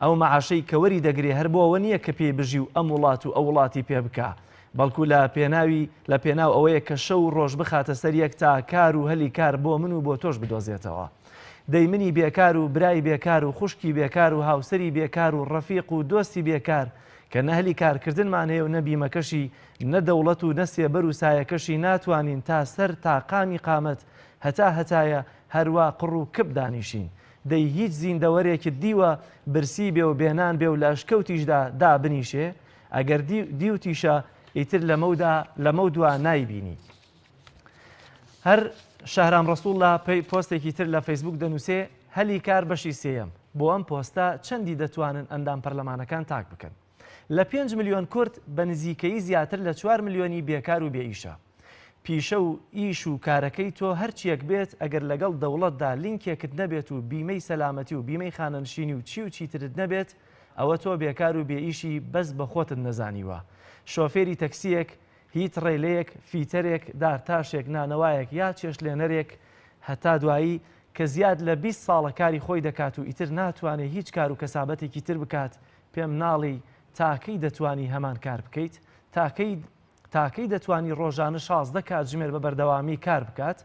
[SPEAKER 2] ئەو مەعاشەی کە وەری دەگرێ هەر بۆ ئەوە نییە کە پێی بژی و ئەم وڵات و ئەو وڵاتی پێ بکا، بەڵکو لە پێناوی لە پێناو ئەوەیە کە شەو و ڕۆژ بخاتە سەر یەک تا کار و هەلی کار بۆ من و بۆ تۆش بدۆزێتەوە. دەی منی بێکار و برای بێکار و خوشکی بێکار و هاوسەری بێکار و ڕەفیق و دۆستی بێکار کە نە هەلی کارکردنمان هەیە و نە بیمەکەشی نە دەوڵەت و نە سێبەر و سایەکەشی ناتوانین تا سەر تاقامی قامەت هەتا هەتایە هەروا قڕ و کپ دانیشین. دەی هیچ زیندەوەرێکت دیوە برسی بێ و بێنان بێ و لە ئەشکەوتیشدا دابنیشێ؟ ئەگەر دیوتیشە ئیتر لەمەودا لەمەودوا نایبینی. هەر شەهرام ڕەسوڵ لە پۆستێکی تر لە فەیسبوک دەنووسێ هەلی کار بەشی سێیەم، بۆ ئەم پۆستە چەندی دەتوانن ئەندام پەرلەمانەکان تاک بکەن؟ لە پێنج ملیۆن کورد بە نزیکەیی زیاتر لە چوار ملیۆنی بێکار و بێ ئیشە. پیشە و ئیش و کارەکەی تۆ هەرچیەک بێت ئەگەر لەگەڵ دەوڵەتدا لینکێکت نەبێت و بیمەی سەلامەتی و بیمەی خانەنشینی و چی و چیترت نەبێت ئەوە تۆ بێکار و بێ ئیشی بەس بە خۆتت نەزانیوە. شۆفێری تەکسیەک، هی تڕێلەیەک، فیتەرێک، دارتاشێک، نانەوایەک یا چێشتلێنەرێک هەتا دوایی کە زیاد لە 20 ساڵە کاری خۆی دەکات و ئیتر ناتوانێ هیچ کار و کەسابەتێکی تر بکات پێم ناڵێی تا کەی دەتوانی هەمان کار بکەیت؟ تا کەی تا کەی دەتوانی ڕۆژانە 16 کاتژمێر بە بەردەوامی کار بکات؟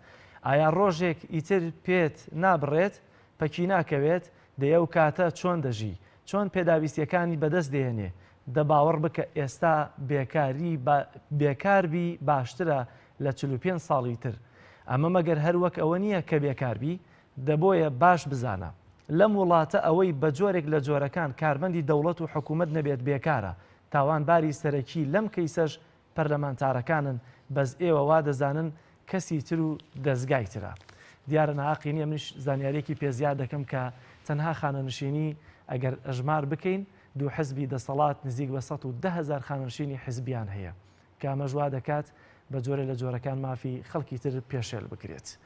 [SPEAKER 2] ئایا ڕۆژێک ئیتر پێت نابڕێت؟ پەکی ناکەوێت؟ دەی ئەو کاتە چۆن دەژی؟ چۆن پێداویستیەکانی بەدەست دێنێ؟ دە باوەڕ بکە ئێستا بێکاری بێکار بی باشترە لە 45 ساڵی تر. ئەمە مەگەر هەر وەک ئەوە نییە کە بێکار بی؟ دە بۆیە باش بزانە لەم وڵاتە ئەوەی بە جۆرێک لە جۆرەکان کارمەندی دەوڵەت و حکوومەت نەبێت بێکارە. تاوانباری سەرەکی لەم کەیسەش پەرلەمانتارەکانن بەس ئێوە وا دەزانن کەسی تر و دەزگای ترە. دیارە ناهەقی نیە منیش زانیاریەکی پێ زیاد دەکەم کە تەنها خانەنشینی ئەگەر ئەژمار بکەین دوو حزبی دەسەڵات نزیک بە 110 هەزار خانەنشینی حزبیان هەیە کە ئەمەش وا دەکات بە جۆرێ لە جۆرەکان مافی خەڵکی تر پێشێل بکرێت.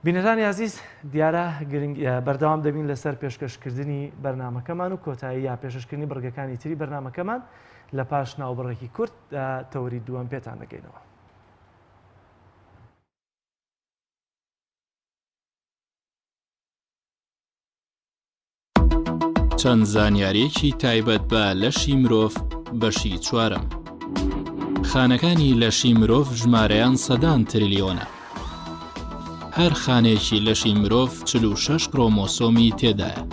[SPEAKER 2] بینەرانی ئازیز دیارە گرنگ بەردەوام دەبین لەسەر پێشکەشکردنی بەرنمەکەمان و کۆتایی یا پێشکەشکردنی بڕگەکانی تری بەرنمەکەمان. لە پاش ناوبڕێکی کورت تەوەری دووەم پێتان دەگەینەوە.
[SPEAKER 3] چەند زانیاریەکی تایبەت بە لەشی مرۆڤ بەشی چوارەم. خانەکانی لەشی مرۆڤ ژمارەیان سەدان تریلیۆنە. هەر خانەیەکی لەشی مرۆڤ 46 کرۆمۆسۆمی تێدایە.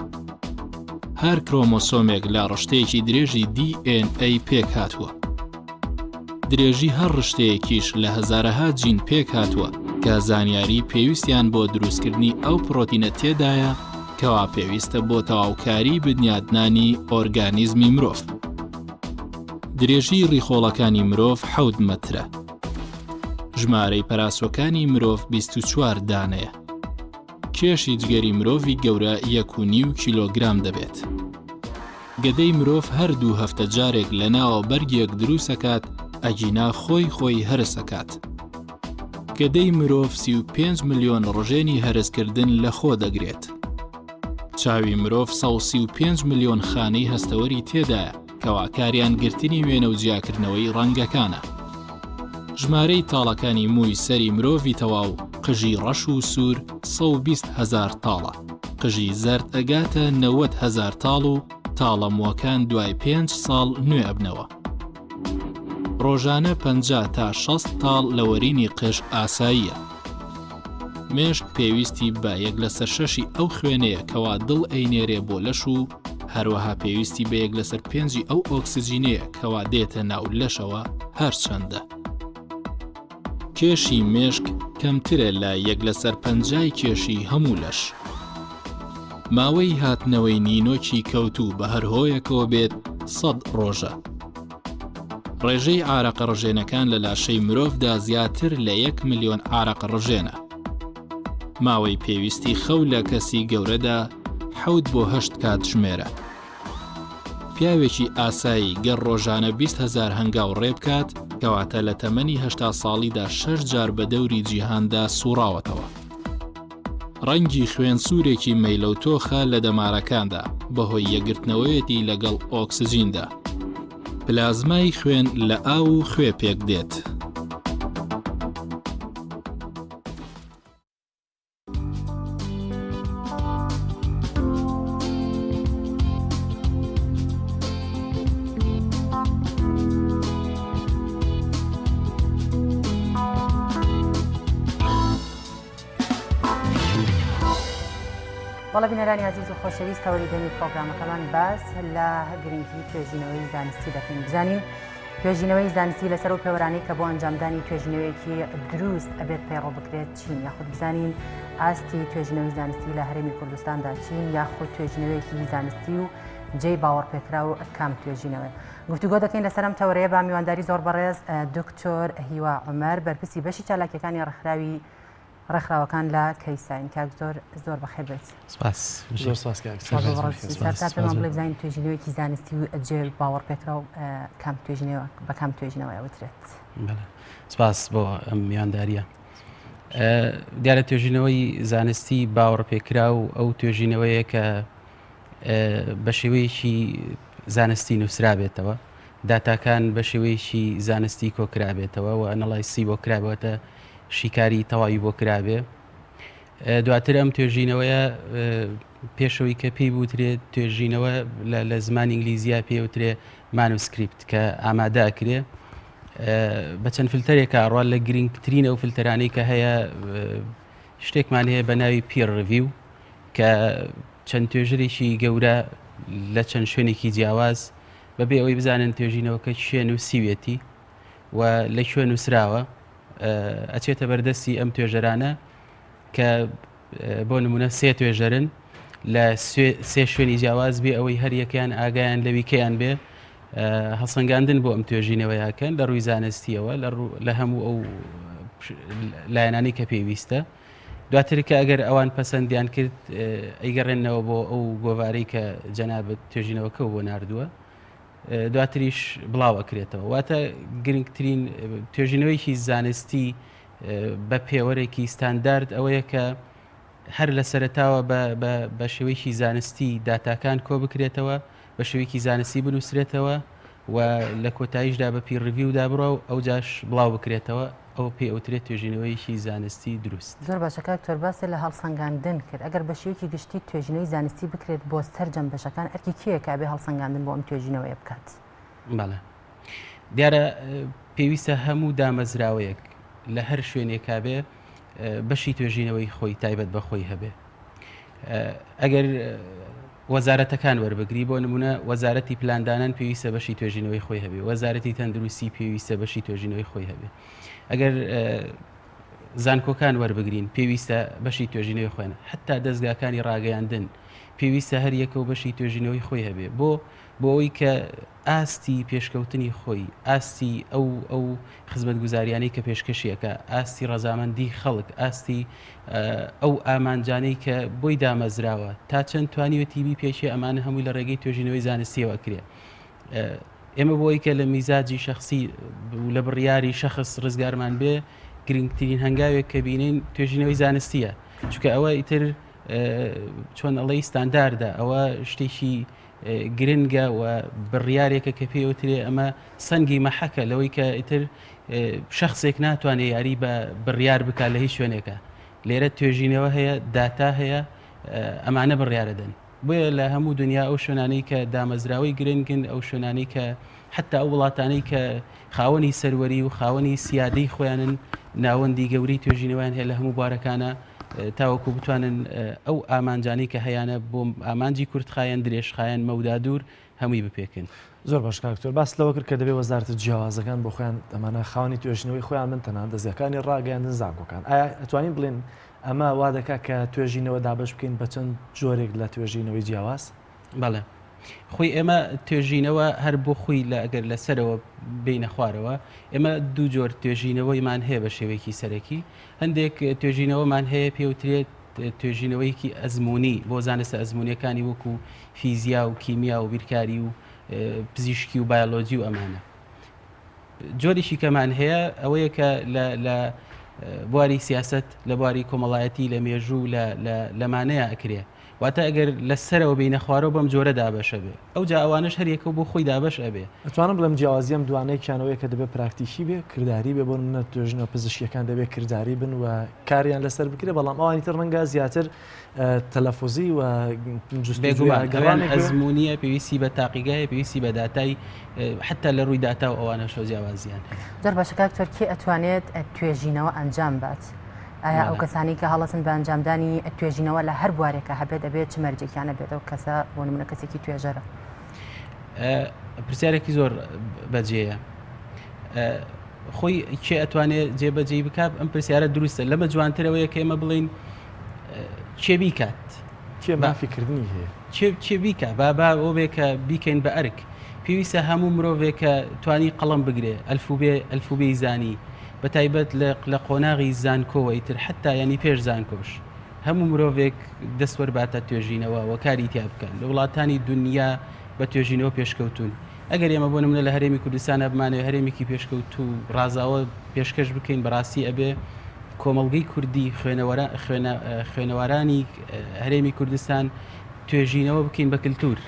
[SPEAKER 3] هەر کرۆمۆسۆمێک لە ڕشتەیەکی درێژی DNA پێکهاتووە. درێژی هەر ڕشتەیەکیش لە هەزارەها جین پێکهاتووە کە زانیاری پێویستیان بۆ دروستکردنی ئەو پڕۆتینە تێدایە کەوا پێویستە بۆ تەواوکاری بنیادنانی ئۆرگانیزمی مرۆڤ. درێژی ڕیخۆڵەکانی مرۆڤ حەوت مەترە. ژمارەی پەراسۆکانی مرۆڤ 24 دانەیە. کێشی جگەری مرۆڤی گەورە یەک و نیو کیلۆگرام دەبێت. گەدەی مرۆڤ هەر دوو هەفتە جارێک لە ناوە بەرگێک دروسەکات ئەگینا خۆی خۆی هەرسەکات. گەدەی مرۆڤ 35 ملیۆن ڕژێنی هەرسکردن لە خۆ دەگرێت. چاوی مرۆڤ 135 ملیۆن خانەی هەستەوەری تێدایە کەوا کاریان گرتنی وێنە و جیاکردنەوەی ڕەنگەکانە. ژمارەی تاڵەکانی مووی سەری مرۆڤی تەواو قژی ڕەش و سوور 120 هەزار تاڵە. قژی زەرد ئەگاتە 90 هەزار تاڵ و تاڵە مووەکان دوای پێنج ساڵ نوێ ئەبنەوە. ڕۆژانە 50 تا 60 تاڵ لە وەرینی قژ ئاساییە. مێشک پێویستی بە یەک لەسەر شەشی ئەو خوێنەیە کەوا دڵ ئەینێرێ بۆ لەش و هەروەها پێویستی بە یەک لەسەر پێنجی ئەو ئۆکسجینەیە کەوا دێتە ناو لەشەوە هەرچەندە کێشی مێشک کەمترە لە یەک لەسەر پەنجای کێشی هەموو لەش. ماوەی هاتنەوەی نینۆکی کەوتوو بە هەر هۆیەکەوە بێت سەد ڕۆژە. ڕێژەی عارەقە ڕژێنەکان لە لاشەی مرۆڤدا زیاتر لە یەک ملیۆن عارەقە ڕژێنە. ماوەی پێویستی خەو لە کەسی گەورەدا حەوت بۆ هەشت کاتژمێرە. پیاوێکی ئاسایی گەر ڕۆژانە 20 هەزار هەنگاو ڕێ بکات، کەواتە لە تەمەنی 80 ساڵیدا شەش جار بە دەوری جیهاندا سوڕاوەتەوە. ڕەنگی خوێن سوورێکی مەیلەوتۆخە لە دەمارەکاندا بەهۆی یەکگرتنەوەیەتی لەگەڵ ئۆکسجیندا. پلازمای خوێن لە ئاو و خوێ پێک دێت.
[SPEAKER 1] بەڵێ بینەرانی ئازیز و خۆشەویست تەوەری دەمی پرۆگرامەکەمان باس لە گرنگی توێژینەوەی زانستی دەکەین بزانین توێژینەوەی زانستی لەسەر و پێوەرانەی کە بۆ ئەنجامدانی توێژینەوەیەکی دروست ئەبێت پەیڕەو بکرێت چین یاخود بزانین ئاستی توێژینەوەی زانستی لە هەرێمی کوردستاندا چین یاخود توێژینەوەیەکی زانستی و جێی باوەڕپێکراو کام توێژینەوەی گفتوگۆ دەکەین لەسەر ئەم تەوەرەیە بە میوانداری زۆر بەڕێز دکتۆر هیوا عومەر بەرپرسی بەشی چالاکیەکانی ڕێکخراوی ڕێکخراوەکان لە کەیساین کاک زۆر زۆر بەخێر بێت.
[SPEAKER 2] سپاس زۆر سپاس کاک
[SPEAKER 1] سەرتا پێمان بڵێ بزانین توێژینەوەیەکی زانستی و جێ باوەڕپێکراو کام توێژینەوە بە کام توێژینەوە ئەوترێت.
[SPEAKER 6] سپاس بۆ ئەم میوانداریە. دیارە توێژینەوەی زانستی باوەڕپێکراو ئەو توێژینەوەیە کە بە شێوەیەکی زانستی نووسرابێتەوە، داتاکان بە شێوەیەکی زانستی کۆکرابێتەوە و analysis ی بۆ کرابێتە شیکاری تەواوی بۆ کرابێ. دواتر ئەم توێژینەوەیە پێشەوەی کە پێی بوترێت توێژینەوە لە زمانی ئینگلیزیا پێوترێ manuscript کە ئامادە ئەکرێ بە چەند فلتەرێکە ئەڕوا لە گرنگترین ئەو فلتەرانەی کە هەیە شتێکمان هەیە بە ناوی peer review کە چەند توێژەرێکی گەورە لە چەند شوێنێکی جیاواز بەبێ ئەوەی بزانن توێژینەوەکە کێ نووسیویەتی و لە کوێ نووسراوە ئەچێتە بەردەستی ئەم توێژەرانە کە بۆ نمونە سێ توێژەرن لە سێ شوێنی جیاواز بێ ئەوەی هەر یەکیان ئاگایان لەویکەیان بێ هەڵسەنگاندن بۆ ئەم توێژینەوەیەکەن لە ڕووی زانستیەوە لە هەموو ئەو لایەنانی کە پێویستە دواتر کە ئەگەر ئەوان پەسەندیان کرد ئەیگەڕێنەوە بۆ ئەو گۆڤارەی کە جەنابت توێژینەوەکە بۆ ناردووە دواتریش بڵاو ئەکرێتەوە واتە گرنگترین توێژینەوەیکی زانستی بە پێوەرێکی ستاندارد ئەوەیە کە هەر لە سەرتاوە بە شێوەیەکی زانستی داتاکان کۆ بکرێتەوە بە شێوەیەکی زانستی بنووسرێتەوە. و لە کۆتاییشدا بە peer review دا بڕوا و ئەوجاش بڵاو بکرێتەوە ئەوە پێی ئەوترێت توێژینەوەیەکی زانستی دروست.
[SPEAKER 1] زۆر باشە کاک تۆر باست لە هەڵسەنگاندن کرد ئەگەر بە شێوەیەکی گشتی توێژینەوەی زانستی بکرێت بۆ سەرجەم بەشەکان ئەرکی کێیە کە ئەبێ هەڵسەنگاندن بۆ ئەم توێژینەوەیە بکات؟
[SPEAKER 6] بەڵێ دیارە پێویستە هەموو دامەزراوەیەک لە هەر شوێنێکا بێ بەشی توێژینەوەی خۆی تایبەت بە خۆی هەبێ ئەگەر وەزارەتەکان وەربگری بۆ نمونە وەزارەتی پلاندانان پێویستە بەشی توێژینەوەی خۆی هەبێ وەزارەتی تەندروستی پێویستە بەشی توێژینەوەی خۆی هەبێ ئەگەر زانکۆکان وەربگرین پێویستە بەشی توێژینەوەی خۆیان حتا دەستگاکانی ڕاگەیاندن پێویستە هەر یەکە و بەشی توێژینەوەی خۆی هەبێ بۆ بۆ ئەوەی کە ئاستی پێشکەوتنی خۆی، ئاستی ئەو ئەو خزمەتگوزاریانەی کە پێشکەشی ئەکا، ئاستی ڕەزامەندی خەڵک، ئاستی ئەو ئامانجانەی کە بۆی دامەزراوە، تا چەند توانیوێتی بیپێکێ، ئەمانە هەمووی لە ڕێگەی توێژینەوەی زانستیەوە ئەکرێ. ئێمە بۆ ئەوەی کە لە میزاجی شەخسی و لە بڕیاری شەخس ڕزگارمان بێ، گرنگترین هەنگاوێک کە بینین توێژینەوەی زانستیە، چونکە ئەوە ئیتر چۆن ئەڵێی ستانداردە، ئەوە شتێکی گرنگە و بڕیارێکە کە پێی وترێ ئەمە سەنگی مەحەکە لەوەی کە ئیتر شخصێک ناتوانێت یاری بە بڕیار بکات لە هیچ شوێنێکە لێرە توێژینەوە هەیە داتا هەیە ئەمانە بڕیارەدەن بۆیە لە هەموو دنیا ئەو شوێنانەی کە دامەزراوەی گرنگن ئەو شوێنانەی کە حتا ئەو وڵاتانەی کە خاوەنی سەروەری و خاوەنی سیادەی خۆیانن ناوەندی گەورەی توێژینەوەیان هەیە لە هەموو بوارەکانە تاوەکو بتوانن ئەو ئامانجانەی کە هەیانە بۆ ئامانجی کورتخایەن، درێژخایەن، مەودا دوور هەمووی بپێکن.
[SPEAKER 2] زۆر باش کاک دکتۆر باست لەوە کرد کە دەبێت وەزارەتە جیاوازەکان بۆ خۆیان ئەمانە خاوەنی توێژینەوەی خۆیان بن تەنانەت دەزگاکانی ڕاگەیاندن زانکۆکان ئایا ئەتوانین بڵێن ئەمە وا دەکات کە توێژینەوە دابەش بکەین بە چەند جۆرێک لە توێژینەوەی جیاواز؟
[SPEAKER 6] بەڵێ خۆی ئێمە توێژینەوە هەر بۆ خۆی لە ئەگەر لە سەرەوە بینە خوارەوە ئێمە دوو جۆر توێژینەوەیمان هەیە بە شێوەیەکی سەرەکی هەندێک توێژینەوەمان هەیە پێوترێت توێژینەوەیەکی ئەزمموی بۆ زانستە ئەزمموونیەکانی وەکو فیزیا و کیمیا و بیرکاری و پزیشکی و بایۆلۆجی و ئەمانە جۆریشی کەمان هەیە ئەوەیە کە لە بواری سیاست لە بواری کۆمەڵایەتی لە مێژوو لەمانەیە ئەکرێ واتە ئەگەر لە سەرەوە بێینە خوارەوە بەم جۆرە دابەش ئەبێ ئەوجا ئەوانەش هەر یەکەو بۆ خۆی دابەش ئەبێ.
[SPEAKER 2] ئەتوانم بڵێم جیاوازی ئەم دوانەیەکیان ئەوەیە کە دەبێت پراکتیکی بێ، کرداری بێ، بۆ نمونە توێژینەوە پزیشکیەکان دەبێت کرداری بن و کاریان لەسەر بکرێت، بەڵام ئەوانی تر ڕەنگە زیاتر تەلەفوزی و جستجوی
[SPEAKER 6] بێگومان ئەویان
[SPEAKER 2] گەڕانێک بێ.
[SPEAKER 6] ئەزموونیە، پێویستی بە تاقیگایە، پێویستی بە داتای حەتا لە ڕووی داتا و ئەوانەشەوە جیاوازیان هەیە.
[SPEAKER 1] زۆر باشە کاک تۆر کێ ئەتوانێت توێژینەوە ئەنجام بات؟ ئایا ئەو کەسانی کە هەڵەسن بە ئەنجامدانی توێژینەوە لە هەر بوارێکە هەبێت دەبێت چ مەرجێکیان هەبێت ئەو کەسە بۆ نمونە کەسێکی توێژەرە؟
[SPEAKER 6] پرسیارێکی زۆر بەجێیە خۆی کێ ئەتوانێت جێبەجێی بکات ئەم پرسیارە دروستە لەمە جوانترەوەیە کە ئێمە بڵین کێ بیکات
[SPEAKER 2] کێ مافی کردنی هەیە
[SPEAKER 6] کێ بیکە با با ئەو بێ کە بیکەین بە ئەرک پێویستە هەموو مرۆڤێک کە توانی قەڵەم بگرێ ئەلفوبێ ئەلفوبێی زانی بە تایبەت لە لە قۆناغی زانکۆوە ئیتر حەتا یانی پێش زانکۆش هەموو مرۆڤێک دەست وەرباتە توێژینەوە و کاری تیا بکە لە وڵاتانی دنیا بە توێژینەوە پێشکەوتوون ئەگەر ئێمە بۆ نمونە لە هەرێمی کوردستانە بمانەوێ هەرێمێکی پێشکەوتوو و ڕازاوە پێشکەش بکەین بەڕاستی ئەبێ کۆمەڵگەی کوردی خوێنەوارانی هەرێمی کوردستان توێژینەوە بکەین بە کللتور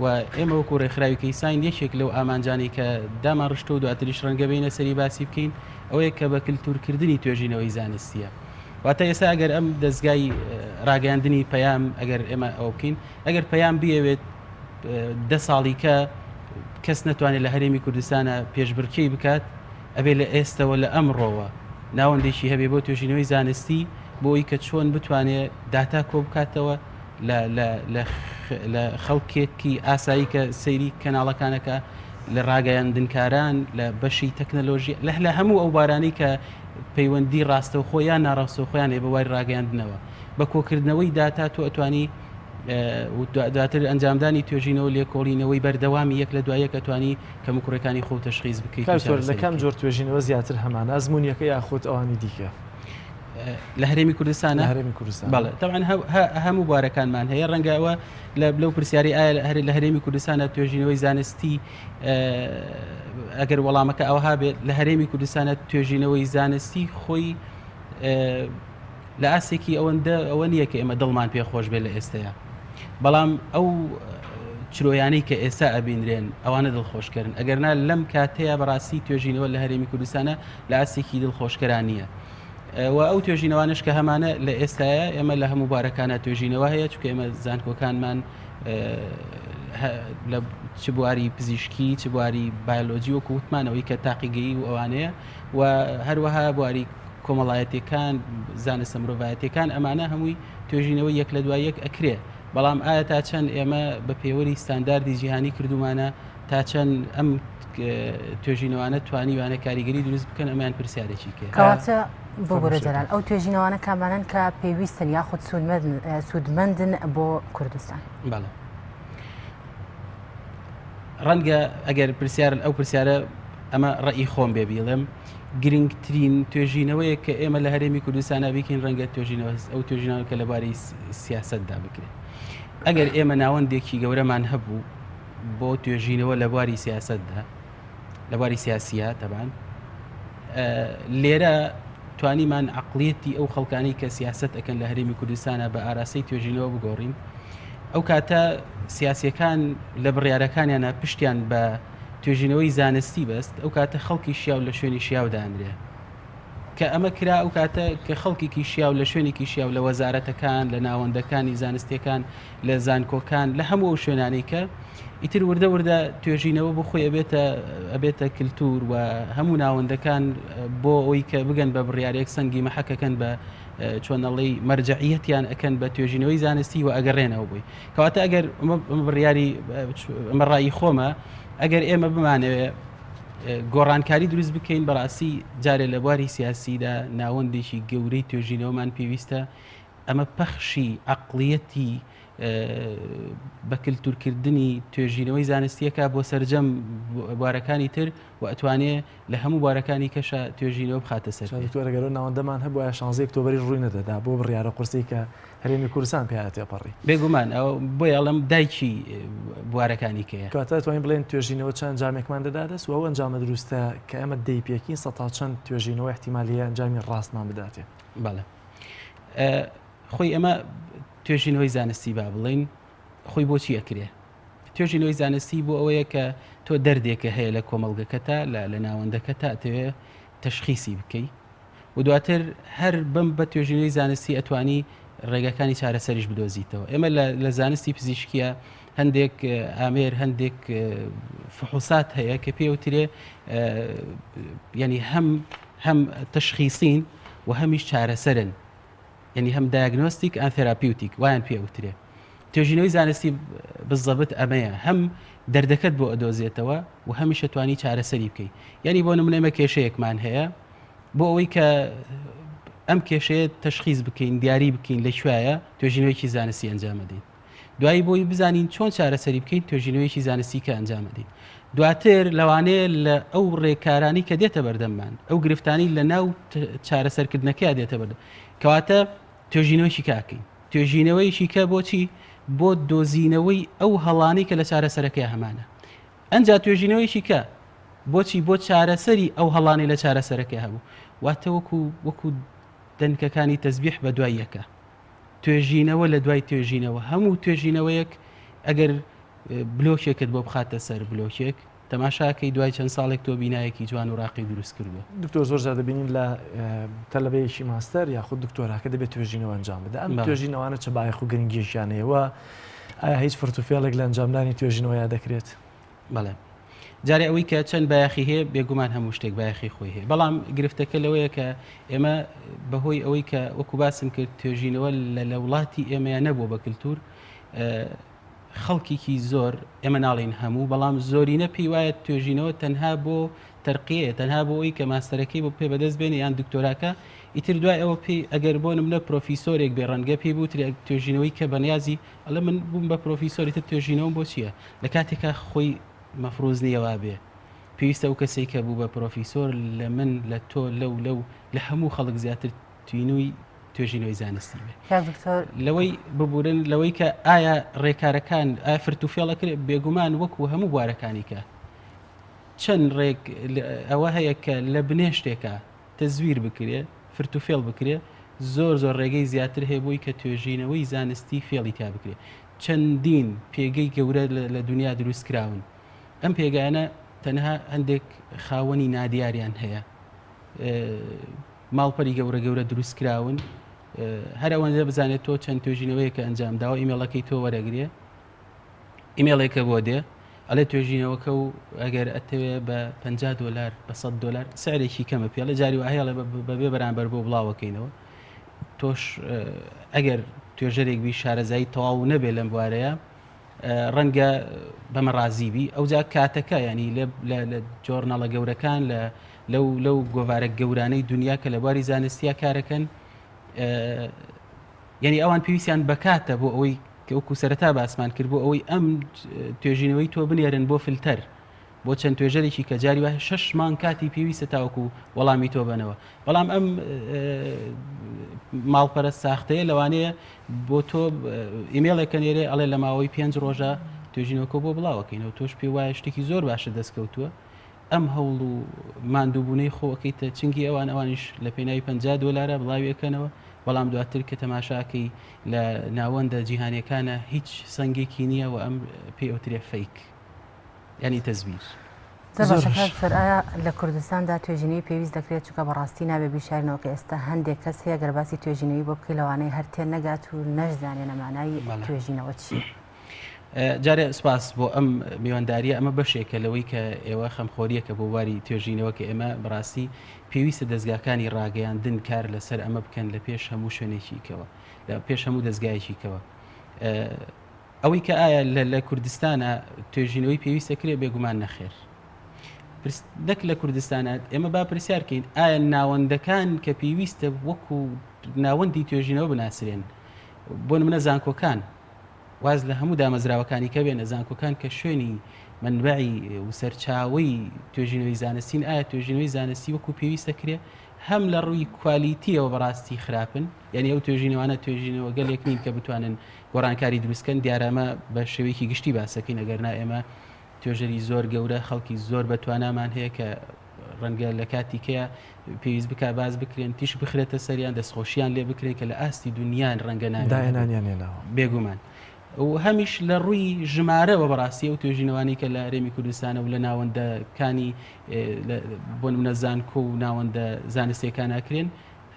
[SPEAKER 6] و ئێمە وەکو ڕێکخراوی کەیساین یەکێک لەو ئامانجانەی کە دامانڕشتووە و دواتریش ڕەنگە بێینە سەری باسی بکەین ئەوەیە کە بە کلتورکردنی توێژینەوەی زانستییە. واتە ئێستا ئەگەر ئەم دەزگای ڕاگەیاندنی پەیام ئەگەر ئێمە ئەوە بکەین ئەگەر پەیام بیەوێت دە ساڵی کە کەس نەتوانێت لە هەرێمی کوردستانە پێشبڕکێی بکات ئەبێ لە ئێستەوە لە ئەمڕۆوە ناوەندێکی هەبێ بۆ توێژینەوەی زانستی بۆ ئەوی کە چۆن بتوانێت داتا کۆ بکاتەوە لە خەڵکێکی ئاسایی کە سەیری کەناڵەکانەکە لە ڕاگەیاندنکاران لە بەشی تەکنەلۆژی لە لە هەموو ئەو بارانەی کە پەیوەندی ڕاستەوخۆ یان ناڕاستەوخۆیان هەیە بە واری ڕاگەیاندنەوە بە کۆکردنەوەی داتا تۆ ئەتوانی دواتر ئەنجامدانی توێژینەوە لێکۆڵینەوەی بەردەوامی یەک لە دوای یەک ئەتوانی کەموکوڕیەکانی خۆ تەشخیص بکەیت
[SPEAKER 2] لە کام جۆر توێژینەوە زیاتر هەمانە ئەزمونیەکە یاخود ئەوانی دیکە؟
[SPEAKER 6] لە هەرێمی کوردستان
[SPEAKER 2] لە هەرێمی کوردستان
[SPEAKER 6] بەڵێ تەبعەن هەموو بوارەکانمان هەیە ڕەنگە ئەوە لە لەو پرسیاری ئایا هەر لە هەرێمی کوردستانە توێژینەوەی زانستی ئەگەر وەڵامەکە ئەوها بێت لە هەرێمی کوردستانە توێژینەوەی زانستی خۆی لە ئاستێکی ئەوەندە ئەوە نییە کە ئێمە دڵمان پێ خۆش بێت لە ئێستەیە بەڵام ئەو. چرۆیانەی کە ئێستا ئەبینرێن ئەوانە دڵخۆشکەرن ئەگەرنا لەم کاتەیە بەڕاستی توێژینەوە لە هەرێمی کوردستانە لە ئاستێکی دڵخۆشکەرا نییە. و ئەو توێژینەوانش کە هەمانە لە ئێستاە ئێمە لە هەموو بارەکانە توێژینەوە هەیە چونکە ئێمە زانکۆکانمان لە چ بواری پزیشکی چ بواری بایۆلۆجی وەکو وتمانەوەی کە تاقیگەیی و ئەوانەیە و هەروەها بواری کۆمەڵایەتیەکان زانستە مرۆڤایەتیەکان ئەمانە هەمووی توێژینەوەی یەک لە دوای یەک ئەکرێ بەڵام ئایا تا چەند ئێمە بە پێوەری ستانداردی جیهانی کردومانە تا چەند ئەم توێژینەوانە توانیوانە کاریگەری دروست بکەن ئەمان پرسیارێکی کێ
[SPEAKER 1] کەواتە ببورە جەلال ئەو توێژینەوانە کامانەن کە پێویستن یاخود سوودمەندن بۆ کوردستان
[SPEAKER 6] بەڵێ ڕەنگە ئەگەر پرسیار ئەو پرسیارە ئەمە ڕئی خۆم بێ بیڵێم گرنگترین توێژینەوەیە کە ئێمە لە هەرێمی کوردستانە بیکەین ڕەنگە توێژینەوە ئەو توێژینەوە کە لەبارەی سیاستدا بکرێت ئەگەر ئێمە ناوەندێکی گەورەمان هەبوو بۆ توێژینەوە لە بواری سیاستدا لە بواری سیاسیە تەبان لێرە توانیمان عقلیەتی ئەو خەڵکانی کە سیاست ئەەکەن لە هەرێمی کوردستانە بە ئاراستەی توێژینەوە بگۆڕین ئەو کاتە سیاسیەکان لە بڕیارەکانیانە پشتیان بە توێژینەوەی زانستی بەست ئەو کاتە خەڵکی شیاو لە شوێنی شیاو دانرێ کە ئەمە کرا ئەو کاتە کە خەڵکێکی شیاو لە شوێنێکی شیاو لە وەزارەتەکان لە ناوەندەکانی زانستیەکان لە زانکۆکان لە هەموو ئەو شوێنانەی کە ئیتر وردە وردە توێژینەوە بۆ خۆی ئەبێتە ئەبێتە کللتور و هەموو ناوەندەکان بۆ ئەوی کە بگەن بە بڕیارێک سەنگی مەحەکەکەن بە چۆنەڵی مەرجعیەتیان ئەکەن بە توێژینەوەی زانستی و ئەگەڕێنەوە بووی کەواتە ئەگەر بڕیاری ئەمە ڕایی خۆمە ئەگەر ئێمە بمانەوێ گۆڕانکاری دروست بکەین بەڕاستی جارێ لە بواری سیاسیدا ناوەندێکی گەورەی توێژینەوەمان پێویستە ئەمە پەخشی عقلیەتی بە کللتورکردنی توێژینەوەی زانستیەکە بۆ سرجەم بوارەکانی تر و ئەتوانێ لە هەموو بوارەکانی کەشە توێژینەوە بخاتە سەر پێ.
[SPEAKER 2] دکتۆر ئەگەر ئەو ناوەندەمان هەبوایە شانزەی ئۆکتۆبەریش ڕووی نەدەدا بۆ بڕیارە قورسەی کە هەرێمی کوردستان پێیا تێپەڕی.
[SPEAKER 6] بێگومان ئەو بۆیە ئەڵێم دایکی بوارەکانی کەیە.
[SPEAKER 2] کەواتە ئەتوانین بڵێین توێژینەوە چ ئەنجامێکمان دەدا دەست و ئەو ئەنجامە دروستە کە ئێمە دەیپێکین سەتا چەند توێژینەوە ئیحتیمالی هەیە ئەنجامی ڕاستمان بداتێ؟
[SPEAKER 6] بەڵێ خۆی ئەمە توێژینەوەی زانستی با بڵێین خۆی بۆچی ئەکرێ؟ توێژینەوەی زانستی بۆ ئەوەیە کە تۆ دەردێکە هەیە لە کۆمەڵگەکەتا لە لە ناوەندەکەتا ئەتەوێ تەشخیسی بکەی و دواتر هەر بەم بە توێژینەوەی زانستی ئەتوانی ڕێگەکانی چارەسەریش بدۆزیتەوە ئێمە لە زانستی پزیشکیە هەندێک ئامێر هەندێک فحوسات هەیە کە پێوترێ ینی هەم هەم تەشخیسین و هەمیش چارەسەرن یەنی هەم diagnostic and therapeutic وایان پێ ئەوترێ. توێژینەوەی زانستی بزەبت ئەمەیە هەم دەردەکەت بۆ ئەدۆزێتەوە و هەمیشە توانی چارەسەری بکەی یعنی بۆ نمونە ئێمە کێشەیەکمان هەیە بۆ ئەوەی کە ئەم کێشەیە تەشخیز بکەین دیاری بکەین لە کوایە توێژینەوەیکی زانستی ئەنجامەدەین دوایی بۆی بزانین چۆن چارەسەری بکەین توێژینەوەیەکی زانستی کە ئەنجامەدەین دواتر لەوانەیە لە ئەو ڕێکارانی کە دێتە بەردەممان ئەو گرفتانی لە ناو چارەسەرکردنەکەی دێتە بەردەم کەواتە توێژینەوەیکی کاکەین توێژینەوەیکی کە بۆچی بۆ دۆزینەوەی ئەو هەڵانی کە لە چارەسەرەکەی هەمانە ئەنجا توێژینەوەیکی کە بۆچی بۆ چارەسەری ئەو هەڵانی لە چارەسەرەکە هەبوو واتە وەکو وەکو دەنکەکانی تەزبیح بە دوای یەکە توێژینەوە لە دوای توێژینەوە هەموو توێژینەوەیەک ئەگەر بلۆکێکت بۆ بخاتە سەر بلۆکێک تەماشاکەی دوای چەند ساڵێک تۆ بینایەکی جوان و ڕاقی دروست کردووە.
[SPEAKER 2] دکتۆر زۆر جار دەبینین لە تەلەبەیەکی ماستەر یاخود دکتۆراکە دەبێت توێژینەوە ئەنجام بدە ئەم توێژینەوانە چ بایەخ و گرنگیەکیان هەیە و ئایا هیچ فرت و فێڵێک لە ئەنجامدانی توێژینەوەیا دەکرێت؟
[SPEAKER 6] بەڵێ جارێ ئەوەی کە چەند بایەخی هەیە بێگومان هەموو شتێک بایەخی خۆی هەیە بەڵام گرفتەکە لەوەیە کە ئێمە بەهۆی ئەوەی کە وەکو باسم کرد توێژینەوە لە لە وڵاتی ئێمەیان نەبووە بە کللتور خەڵکیکی زۆر ئێمە ناڵین هەموو بەڵام زۆرینە پێی وایە توێژینەوە تەنها بۆ تەرقیەیە تەنها بۆ ئەوی کە ماستەرەکەی بۆ پێ بەدەست بێنێ یان دکتۆراکە ئیتر دوای ئەوە پێی ئەگەر بۆ نمونە پرۆفیسۆرێک بێ ڕەنگە پێی بوترێ توێژینەوەی کە بەنیازی ئەڵێ من بووم بە پرۆفیسۆری تر توێژینەوەم بۆ چییە؟ لە کاتێکا خۆی مەفروز نییە وابێ. پێویستە ئەو کەسەی کە بوو بە پرۆفیسۆر لە من، لە تۆ، لەو، لەو، لە هەموو خەڵک زیاتر تینووی توێژینەوەی زانستی بێ.
[SPEAKER 1] کاک دکتۆر.
[SPEAKER 6] لەوەی ببورن لەوەی کە ئایا ڕێکارەکان ئایا فرت و فێڵ ئەکرێ؟ بێگومان وەکو هەموو بوارەکانی کە چەند ڕێک ئەوە هەیە کە لە بنێشتێکا تەزویر بکرێ، فرت و فێڵ بکرێ، زۆر زۆر ڕێگەی زیاتر هەیە بۆی کە توێژینەوەی زانستی فێڵی تیا بکرێ. چەندین پێگەی گەورە لە دنیا دروست کراون ئەم پێگانە تەنها هەندێک خاوەنی نادیاریان هەیە ماڵپەری گەورە گەورە دروست کراون هەر ئەوەندە بزانێت تۆ چەند توێژینەوەیەکە ئەنجام داوە ئیمێڵەکەی تۆ وەرەگرێ ئیمێڵێکە بۆ دێ ئەڵێ توێژینەوەکە و ئەگەر ئەتەوێ بە 50 دلار بە 100 دلار سعرێکی کەمە پێڵێ جاری وهەیەڵێ بەبێ بەرامبەر بۆ بڵاوەکەینەوە تۆش ئەگەر توێژەرێک بی شارەزایی تەواو نەبێ لەم بوارەیە ڕەنگە بەمە ڕازی بی ئەوجا کاتەکە ینی لە جۆرناڵە گەورەکان لە لەو لەو گۆڤارە گەورانەی دنیا کە لە بواری زانستیا کارەکەن یعنی ئەوان پێویستیان بەکاتە بۆ ئەوەی وەکو سەرەتا باسمان کرد بۆ ئەوەی ئەم توێژینەوەی تۆ بنێرن بۆ فلتەر بۆ چەند توێژەرێکی کە جاری وایە شەش مانگ کاتی پێویستە تاوەکو وەڵامی تۆ بەنەوە بەڵام ئەم ماڵپەرە ساختەیە لەوانەیە بۆ تۆ ئیمێڵێکە نێرێ ئەڵێ لە ماوەی پێنج ڕۆژە توێژینەوەکە بۆ بڵاوەکەینەوە تۆش پێ وایە شتێکی زۆر باشە دەستکەوتووە ئەم هەوڵ و ماندووبوونەی خۆەکەیتە چنگی ئەوان ئەوانیش لە پێناوی 50 دۆلارە بڵاویەکەنەوە بەڵام دواتر کە تەماشاکەی لە ناوەندە جیهانیەکانە هیچ سەنگێکی نییە و ئەم پێ ئەوترێ fake. یانی تەزویر.
[SPEAKER 1] زۆر باشە کاک دکتۆر ئایا لە کوردستاندا توێژینەوەی پێویست دەکرێت چونکە بەڕاستی نابێ بیشارینەوە کە ئێستا هەندێک کەس هەیە گەر باسی توێژینەوەی بۆ بکەی لەوانەیە هەر تێ نەگات و نەشزانێ نە مانای توێژینەوە چییە.
[SPEAKER 6] جارێ سپاس بۆ ئەم میوانداریە ئەمە بەشێکە لەوەی کە ئێوە خەمخۆریەکە بۆ بواری توێژینەوە کە ئێمە بەڕاستی پێویستە دەستگاکانی ڕاگەیاندن کار لەسەر ئەمە بکەن لە پێش هەموو شوێنێکی کەوە لە پێش هەموو دەستگایەکی کەوە ئەوەی کە ئایا لە کوردستانە توێژینەوەی پێویستە کرێ بێگومان نەخێر نەک لە کوردستانە ئێمە با پرسیارکەین ئایا ناوەندەکان کە پێویستە وەکو ناوەندی توێژینەوە بناسرێن بۆ نمونە زانکۆکان واز لە هەموو دامەزراوەکانی کە بێنە زانکۆکان کە شوێنی منبعی و سەرچاوەی توێژینەوەی زانستین ئایا توێژینەوەی زانستی وەکو پێویستە کرێ هەم لە ڕووی کوالیتیەوە بەڕاستی خراپن یعنی ئەو توێژینەوانە توێژینەوە گەلێک نین کە بتوانن گۆڕانکاری دروستکەن دیارە ئەمە بە شێوەیەکی گشتی باسەکەین ئەگەر نا ئێمە توێژەری زۆر گەورە خەڵکی زۆر بە توانامان هەیە کە ڕەنگە لە کاتی کەیە پێویست بک باز بکرێن تیش بخرێتە سەریان دەستخۆشیان لێ بکرێن کە لە ئاستی دنیان ڕەنگە
[SPEAKER 2] ناویانیان هێناوە
[SPEAKER 6] بێگومان و هەمیش لە ڕووی ژمارەوە بەڕاستی ئەو توێژینەوانی کە لە هەرێمی کوردستانە و لە ناوەندەکانی بۆ نمونە زانکۆ و ناوەندە زانستیەکان ئەکرێن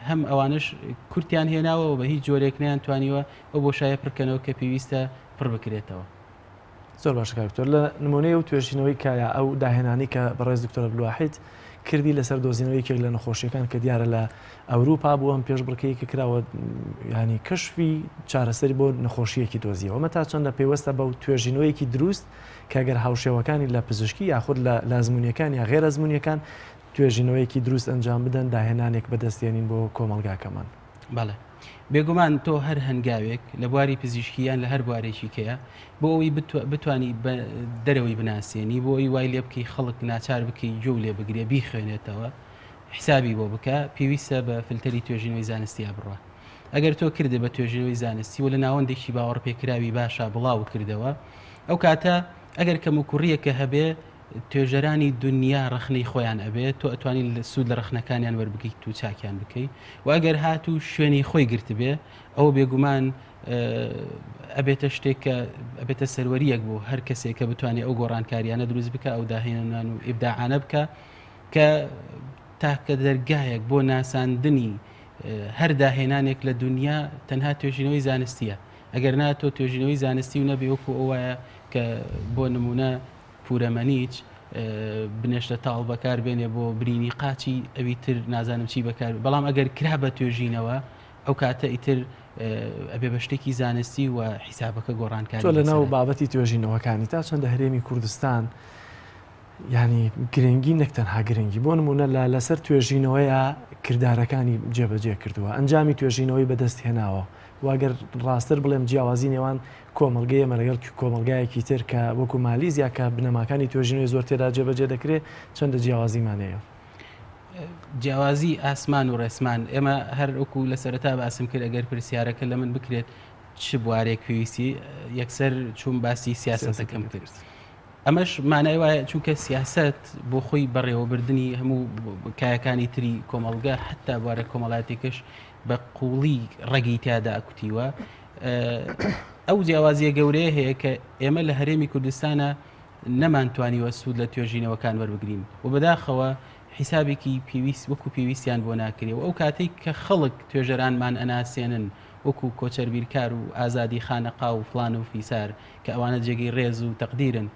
[SPEAKER 6] هەم ئەوانەش کورتیان هێناوە و بە هیچ جۆرێک نەیانتوانیوە ئەو بۆشایە پڕکەنەوە کە پێویستە پڕ بکرێتەوە.
[SPEAKER 2] زۆر باشە کاک دکتۆر لە نمونەی ئەو توێژینەوەی کە یا ئەو داهێنانی کە بەڕێز دکتۆر عەبدولواحید کردی لەسەر دۆزینەوەی یەکێک لە نەخۆشیەکان کە دیارە لە ئەوروپا بوو ئەم پێشبڕکێی کە کراوە ینی کەشفی چارەسەری بۆ نەخۆشیەکی دۆزیەوە ئەمە تا چەندە پەیوەستە بە توێژینەوەیەکی دروست کە گەر هاوشێوەکانی لە پزیشکی یاخود لە لازمونیەکان یا غێر ئەزمونیەکان توێژینەوەیەکی دروست ئەنجام بدەن داهێنانێک بەدەست دێنین بۆ کۆمەڵگاکەمان.
[SPEAKER 6] بەڵێ بێگومان تۆ هەر هەنگاوێک لە بواری پزیشکی یان لە هەر بوارێکی کەیە بۆ ئەوەی بتانی دەرەوەی بناسیێنی بۆ ئەوی وای لێ بکەی خەڵک ناچار بکەی گوێ لێ بگرێ بیخوێنێتەوە حسابی بۆ بکە پێویستە بە فلتەری توێژینەوەی زانستیا بڕە ئەگەر تۆ کردە بە توێژینەوەی زانستی و لە ناوەندێکی باوەڕپێکراوی باشە بڵاو کردەوە ئەو کاتە ئەگەر کەم و کوڕیەکە هەبێ توێژەرانی دونیا ڕەخنەی خۆیان ئەبێ تۆ ئەتوانی سوود لە ڕەخنەکانیان وەربگریت و چاکیان بکەی و ئەگەر هاتوو شوێنی خۆی گرتبێ ئەوە بێگومان ئەبێتە شتێک کە ئەبێتە سەروەریەک بۆ هەر کەسێک کە بتوانێت ئەو گۆڕانکاریانە دروست بکە ئەو داهێنان و ئیبداعانە بکە کە تاکە دەرگایەک بۆ ناساندنی هەر داهێنانێک لە دنیا تەنها توێژینەوەی زانستیە ئەگەر نا تۆ توێژینەوەی زانستی و نەبێ وەکو ئەو وایە کە بۆ نمونە پورەمەنیچ بنێشتە تاڵ بەکار بێنێ بۆ برینی قاچی ئەوی تر نازانم چی بەکار بەڵام ئەگەر کرا بە توێژینەوە ئەو کاتە ئیتر ئەبێ بە شتێکی زانستی و حیسابەکە گۆڕانکاری
[SPEAKER 2] لە ناو بابەتی توێژینەوەکانی تا چەندە هەرێمی کوردستان ینی گرنگی نەک تەنها گرنگی بۆ نمونە لە لەسەر توێژینەوەیە کردارەکانی جێبەجێ کردووە ئەنجامی توێژینەوەی بەدەست هێناوە واگەر ڕاستتر بڵێم جیاوازی نێوان کۆمەڵگەی ئێمە لەگەڵ کۆمەڵگایەکی تر کە وەکو مالیزیا کە بنەماکانی توێژینەوەی زۆر تێدا جێبەجێ دەکرێت چەندە جیاوازیمان هەیە؟
[SPEAKER 6] جیاوازی ئاسمان و ڕێسمان ئێمە هەر وەکو لە سەرەتا باسم کرد ئەگەر پرسیارەکە لە من بکرێت چ بوارێک پێویستی یەکسەر چوون باسی سیاسەتەکەم کرد. ئەمەش مانای وایە چونکە سیاسەت بۆ خۆی بەڕێوەبردنی هەموو کایەکانی تری کۆمەڵگە حتا بوارە کۆمەڵاتێکش بە قوڵی ڕەگی تیادا ئەکوتیوە. ئەو جیاوازیە گەورەیە هەیە کە ئێمە لە هەرێمی کوردستانە نەمانتوانیوە سوود لە توێژینەوەکان وەربگرین و بەداخەوە حیسابێکی پێویست وەکو پێویستیان بۆ ناکرێ و ئەو کاتێک کە خەڵک توێژەرانمان ئەناسێنن وەکو کۆچەر بیرکار و ئازادی خانەقا و فڵان و فیسار کە ئەوانە جێگەی ڕێز و تەقدیرن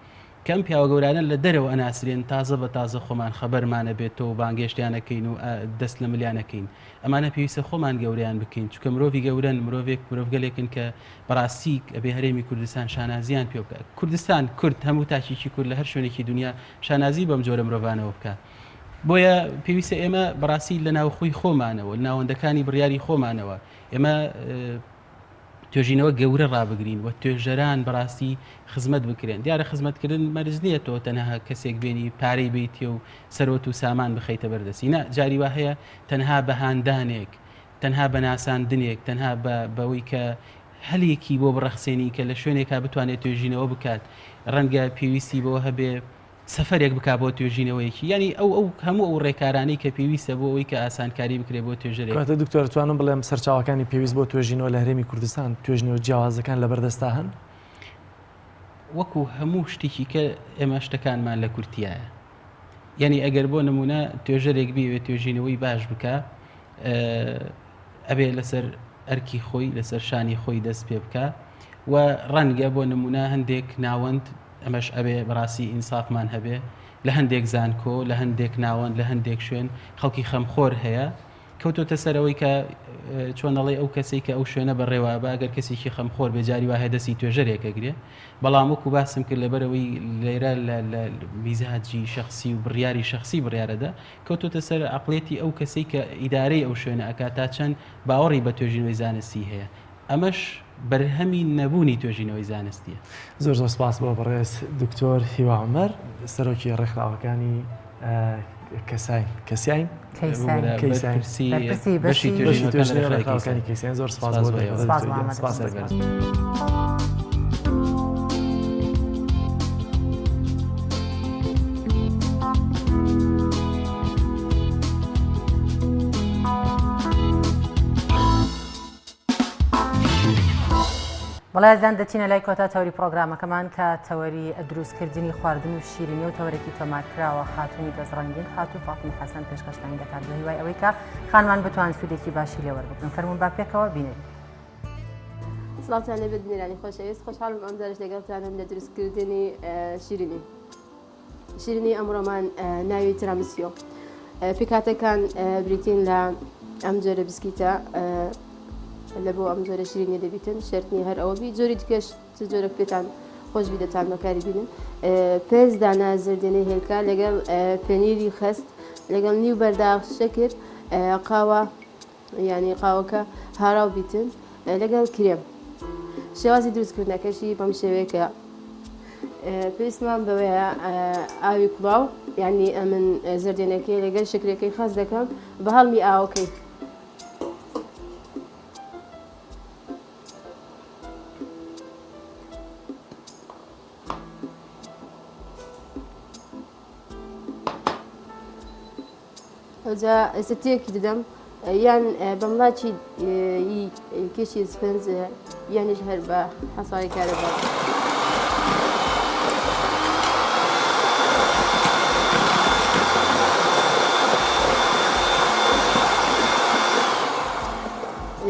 [SPEAKER 6] کە ئەم پیاوە گەورانە لە دەرەوە ئەناسرێن تازە بە تازە خۆمان خەبەرمان ئەبێتەوە و بانگێشتیان ئەکەین و دەست لە ملیان ئەکەین ئەمانە پێویستە خۆمان گەورەیان بکەین چونکە مرۆڤی گەورەن مرۆڤێک مرۆڤگەلێکن کە بەڕاستی ئەبێ هەرێمی کوردستان شانازیان پێ بکات کوردستان کورد هەموو تاکێکی کورد لە هەر شوێنێکی دنیا شانازی بەم جۆرە مرۆڤانەوە بکات بۆیە پێویستە ئێمە بەڕاستی لە ناوخۆی خۆمانەوە ناوەندەکانی بڕیاری خۆمانەوە ئێمە توێژینەوە گەورە ڕابگرین و توێژەران بەڕاستی خزمەت بکرێن دیارە خزمەتکردن مەرج نییە تۆ تەنها کەسێک بێنی پارەی بیتێ و سەرۆت و سامان بخەیتە بەردەستی نا جاری وا هەیە تەنها بە هاندانێک تەنها بە ناساندنێک تەنها بەوەی کە هەلێکی بۆ بڕەخسێنی کە لە شوێنێکا بتوانێت توێژینەوە بکات ڕەنگە پێویستی بەوە هەبێ سەفەرێک بکا بۆ توێژینەوەیەکی یانی ئەو ئەو هەموو ئەو ڕێکارانەی کە پێویستە بۆ ئەوەی کە ئاسانکاری بکرێت بۆ توێژەرێک.
[SPEAKER 2] کەواتە دکتۆر توانم بڵێم سەرچاوەکانی پێویست بۆ توێژینەوە لە هەرێمی کوردستان توێژینەوە جیاوازەکان لەبەردەستا هەن؟
[SPEAKER 6] وەکو هەموو شتێکی کە ئێمە شتەکانمان لە کورتیایە یعنی ئەگەر بۆ نمونە توێژەرێک بیەوێت توێژینەوەی باش بکە ئەبێ لەسەر ئەرکی خۆی لەسەر شانی خۆی دەست پێ بکە و ڕەنگە بۆ نمونە هەندێک ناوەند ئەمەش ئەبێ بەڕاستی ئینسافمان هەبێ لە هەندێک زانکۆ لە هەندێک ناوەند لە هەندێک شوێن خەڵکی خەمخۆر هەیە کەوتۆتە سەرەوەی کە چۆن ئەڵێ ئەو کەسێک کە ئەو شوێنە بەڕێوە بە ئەگەر کەسێکی خەمخۆر بێ جاری وایە دەستی توێژەرێک ئەگرێ بەڵام وەکو باسم کرد لەبەرەوەی لێرە لە میزاجی شخصی و بڕیاری شخصی بڕیارەدا کەوتۆتە سەر عقلێتی ئەو کەسێک کە ئیدارەی ئەو شوێنە ئەکات تا چەند باوەڕی بە توێژینەوەی زانستی هەیە ئەمەش بەرهەمی نەبوونی توێژینەوەی زانستییە.
[SPEAKER 2] زۆر زۆر سپاس بۆ بەڕێز دکتۆر هیوا عومەر سەرۆکی ڕێکخراوەکانی کەساین کەسیاین
[SPEAKER 1] کەیساین
[SPEAKER 6] بەرپرسی بەشی توێژینەوەی
[SPEAKER 2] ڕێکخراوەکانی کەیساین زۆر سپاس بۆ
[SPEAKER 1] سپاس
[SPEAKER 2] سپاس.
[SPEAKER 1] بەڵێ ئازیزان دەچینە لای کۆتا تەوەری پرۆگرامەکەمان کە تەوەری دروستکردنی خواردن و شیرینی و تەوەرێکی تۆمارکراوە خاتونی دەستڕەنگین خاتوو فاتمە حەسەن پێشکەشتانی دەکات بە هیوای ئەوەی کە خانمان بتوان سوودێکی باشی لێ وەربگرن فەرموون با پێکەوە بینەری.
[SPEAKER 7] سڵاوتان لێبێت بینەرانی خۆشەویست خۆشحاڵم ئەمجارەش لەگەڵتانم لە دروستکردنی شیرینی. شیرینی ئەمڕۆمان ناوی ترامیسیۆ. پێکهاتەکان بریتین لە ئەم جۆرە بسکیتە لە بۆ ئەم جۆرە شیرینی دەبیتن شەرتنی هەر ئەوە بی جۆری دیکەش چ جۆرێک پێتان خۆش بی دەتان بەکاری بینن پێنج دانە زەردێنەی هێلکە لەگەڵ پەنیری خەست لەگەڵ نیو بەرداخ شەکر قاوە یانی قاوەکە هاراو بیتن لەگەڵ کرێم شێوازی دروستکردنەکەشی بەم شێوەیە کە پێویستمان بەوەیە ئاوی کوڵاو یعنی ئەمن زەردێنەکەی لەگەل شکرەکەی خەست دەکەم بە هەڵمی ئاوەکەی ئەوجا ئێستا تێکی دەدەم یان بە مڵاچی کێشی سپنج یانیش هەر بە حەسای کارەبا.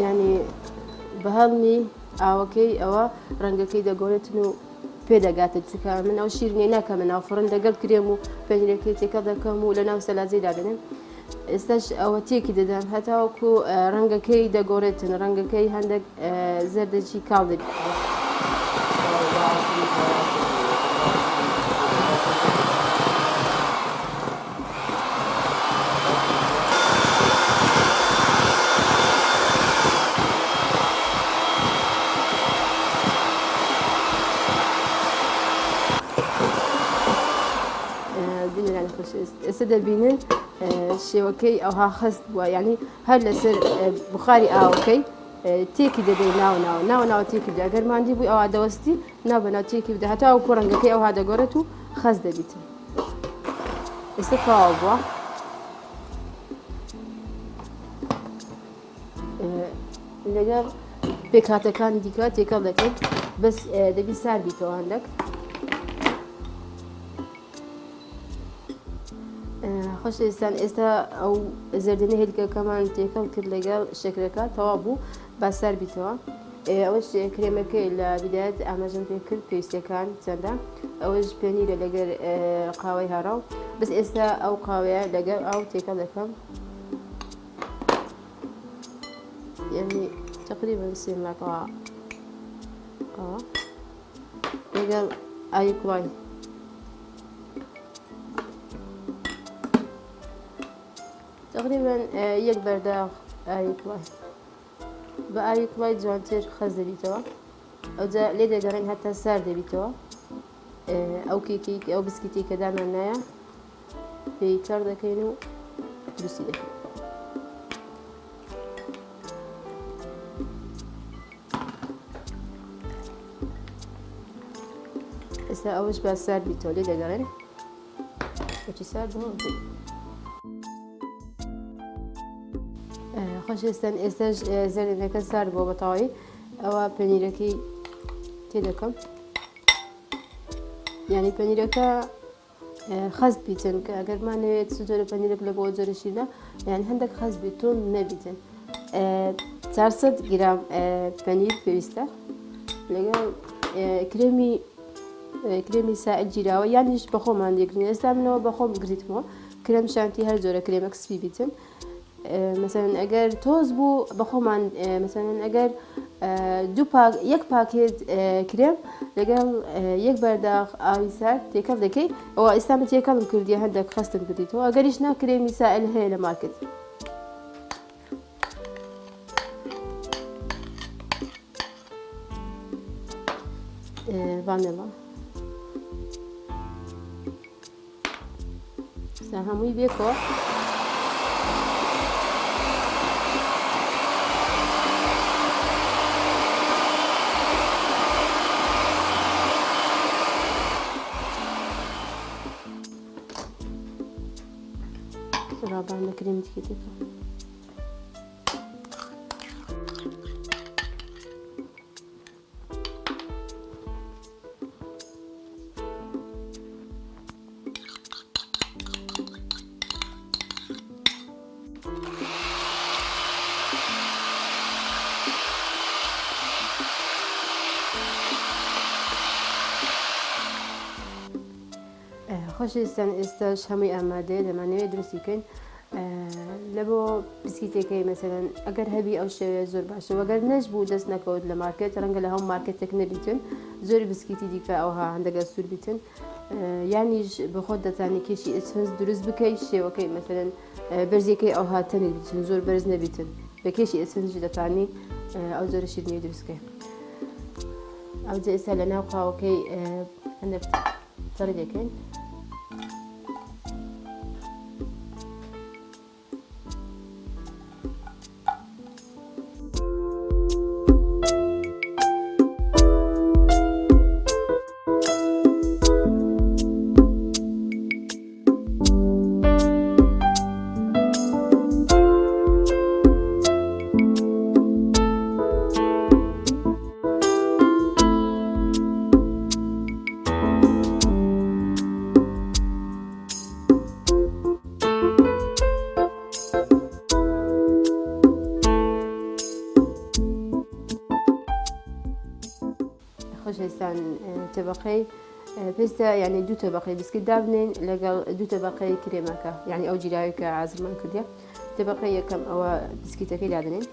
[SPEAKER 7] ینی بە هەڵمی ئاوەکەی ئەوە ڕەنگەکەی دەگۆڕێتن و پێدەگاتە چونکە من ئەو شیرینیە ناکەمە ناو فڕن دەگەڵ کرێم و پەنیرەکەی تێکەڵ دەکەم و لە ناو سەلاجەی دادەنێم ئێستاش ئەوە تێکی دەدەم هەتاوەکو ڕەنگەکەی دەگۆڕێتن ڕەنگەکەی هەندێک زەردەکی کاڵ دەبێت. بینەرانی خۆشەویست ئێستا دەبینن شێوەکەی ئەوها خەست بووە یعنی هەر لەسەر بخاری ئاوەکەی تێکی دەدەی ناو ناو ناو ناو تێکی بدە ئەگەر ماندی بووی ئەوها دەوەستی ناو بە ناو تێکی بدە هەتاوەکو ڕەنگەکەی ئەوها دەگۆڕێت و خەست دەبیتن ئێستا تەواو بووە لەگەڵ پێکهاتەکانی دیکە تێکەڵ دەکەین. بەس دەبی سار بیتەوە هەندێک. خۆشەویستان ئێستا ئەو زەردێنە هێلکەکەمان تێکەڵ کرد لەگەڵ شەکرەکە تەواو بوو با سار بیتەوە. ئەوەش کرێمەکەی لە بیدایەت ئاماژەم پێ کرد پێویستیەکان چەندە ئەوەش پێنیرە لەگەر قاوەی هاڕاو بەس ئێستا ئەو قاوەیە لەگەر ئاو تێکەڵ دەکەم یعنی تقریبا سێ مەقا قاوە لەگەڵ ئاوی کوڵای تقریبا یەک بەرداغ ئاوی کوڵای بە ئاوی کوڵای جوانتر خەست دەبیتەوە ئەوجا لێ دەگەڕێن هەتا سار دەبیتەوە ئەو کێکی ئەو بسکیتی کە دامان نایە پێی تەڕ دەکەین و دروستی دەکەین. ئێستا ئەوەش با سارد بیتەوە لێ دەگەڕێن وەچی سارد بوو خۆشەویستان ئێستاش زەرێنەکە سارد بووە بە تەواوی ئەوە پەنیرەکەی تێدەکەم یعنی پەنیرەکە خەست بیتن کە ئەگەر مانەوێت چ جۆرە پەنیرێک لە بۆ جۆرە شیرنە یان هەندێک خەست بیت تون نەبیتن 400 گرام پەنیر پێویستە لەگەڵ کرێمی کرێمی سائل گیراوە یانیش بەخۆمان دەگرین ئێستا منەوە بەخۆم گریتمەوە کرێم شانتی هەر جۆرە کرێمەک سپی بیتن مەسەلەن ئەگەر تۆز بوو بەخۆمان مەسەلەن ئەگەر دوو پاک یەک پاکێت کرێم لەگەڵ یەک بەرداغ ئاوی سارد تێکەڵ دەکەی ئەوە ئێستا من تێکەڵم کردیە هەندێک خەستم کردیتەوە ئەگەریش نا کرێمی سائل هەیە لە مارکت ڤانێڵا سا هەمووی بێکەوە. ڕابان دەکرێن تیکێتێکە. خۆشەویستان ئێستاش هەمووی ئامادەیە دەمانەوێت دروستی کەین لە بۆ بسکیتەکەی مەسەلەن ئەگەر هەبی ئەو شێوەیە زۆر باشە وەگەر نەش بوو دەست نەکەوت لە مارکێت ڕەنگە لە هەموو مارکێتێک نەبیتن زۆری بسکیتی دیکە ئەوها هەندەگە سوور بیتن یانیش بەخۆت دەتانی کێشی ئیسفنج دروست بکەی شێوەکەی مەسەلەن بەرزیەکەی ئەوها تەنک بیتن زۆر بەرز نەبیتن بە کێشی ئیسفنج دەتانی ئەو جۆرە شیرینی دروست بکەی ئەوجا ئێستا لە ناو قاوەکەی هەندێک تەڕی دەکەین. خۆشەویستان تەبەقەی پێستە یعنی دوو تەبەقەی بسکت دابنین لەگەڵ دوو تەبەقەی کرێمەکە یعنی ئەو جیراوی کە عازرمان کردە تەبەقەی یەکەم ئەوە بسکیتەکەی دادنین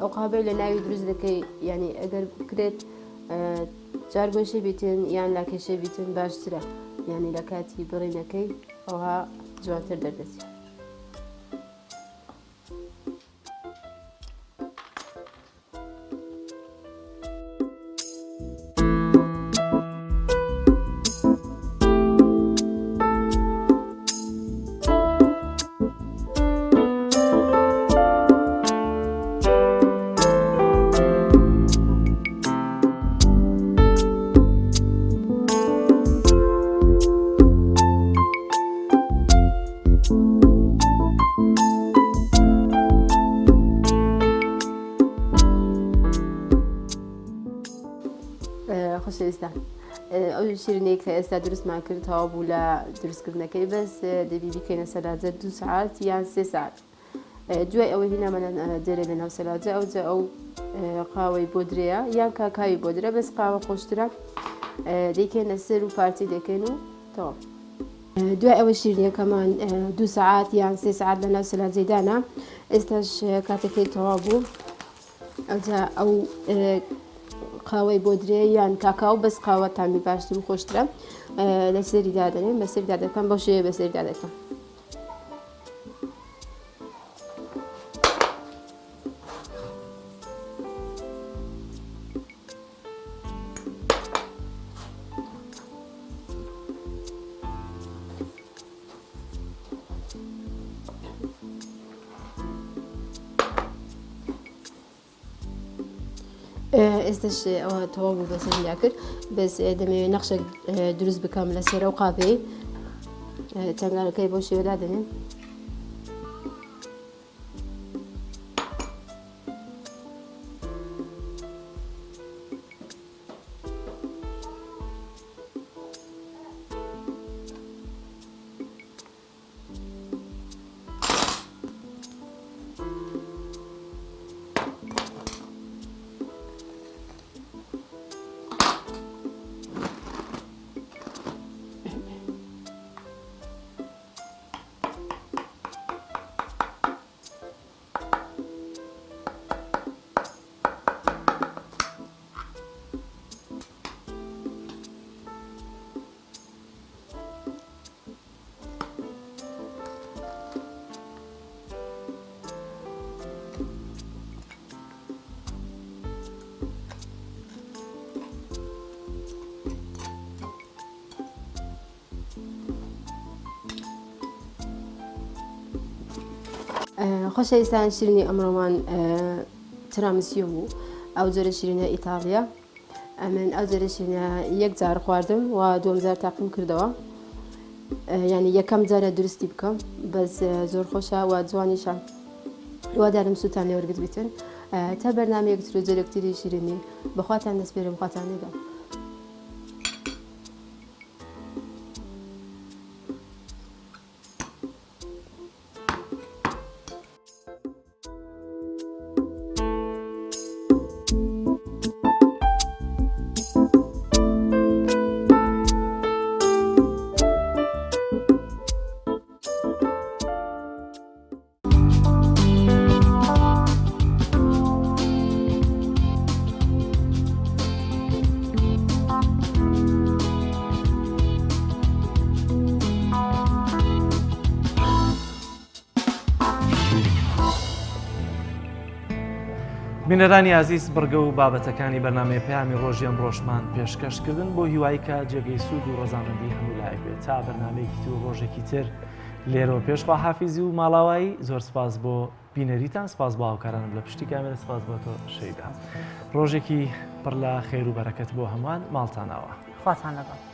[SPEAKER 7] ئەو قابەی لە ناوی دروست دەکەی یعنی ئەگەر بکرێت چارگۆشە بیتن یان لاکێشە بیتن باشترە. یعنی لە کاتی بڕینەکەی ئەوها جوانتر دەردەچێت. خۆشەویستان ئەو شیرینەی کە ئێستا دروستمان کرد تەواو بوو لە دروستکردنەکەی بەس دەبی بیکەینە سەلاجە دوو سعات یان سێ سعات دوای ئەوەی هینامانە دێرێ لە ناو سەلاجە ئەوجا ئەو قاوەی بۆ درێیە یان کاکاوی بۆ درە بەس قاوە خۆشترە دەیکەینە سەر و پارچەی دەکەین و تەواو. دوای ئەوەی شیرینیەکەمان دوو سەعات یان سێ سەعات لە ناو سەلاجەی دانا ئێستاش کاتەکەی تەواو بوو ئەوجا ئەو قاوەی بۆ درێ یان کاکاو بەس قاوە تامی باشتر و خۆشترە لە سەری دادەنێن بەسەردا دەکەم بەو شێوەیە بەسەردا دەکەم. ئێستش ئەوە تەواو بوو بەسەریا کرد بەس دەمەوێت نەخشێک دروست بکەم لەسەر ئەو قاپەی چەنگارەکەی بۆ شێوەدا دەنێم خۆشەویستان شیرینی ئەمڕۆمان ترامسیۆ بوو ئەو جۆرە شیرینە ئیتاڵیە ئەمن ئەو جۆرە شیرینە یەک جار خواردم و دووەم جار تاقیم کردەوە یعنی یەکەم جارە دروستی بکەم بەس زۆر خۆشە و جوانیشە هیوادارم سوودتان لێوەرگرت بیتن تا بەرنامەیەک تر و جۆرێک تری شیرینی بەخواتان دەسپێرم خواتان لەگەڵ.
[SPEAKER 2] بینەرانی ئازیز بڕگە و بابەتەکانی بەرنامەی پەیامی ڕۆژی ئەمڕۆشمان پێشکەشکردن بۆ هیوای کە جێگەی سوود و ڕەزامەندی هەموو لایەک بێت تا بەرنمەیەکی تر و ڕۆژێکی تر لێرەوە پێش خواحافیزی و ماڵاوایی زۆر سپاس بۆ بینەریتان سپاس بۆ هاوکارانم لە پشتی کامێرە سپاس بۆ تۆ شەیدا ڕۆژێکی پڕ لە خێر و بەرەکەت بۆ هەمووان ماڵتان ئاوا.
[SPEAKER 1] خواتان لەگەڵ.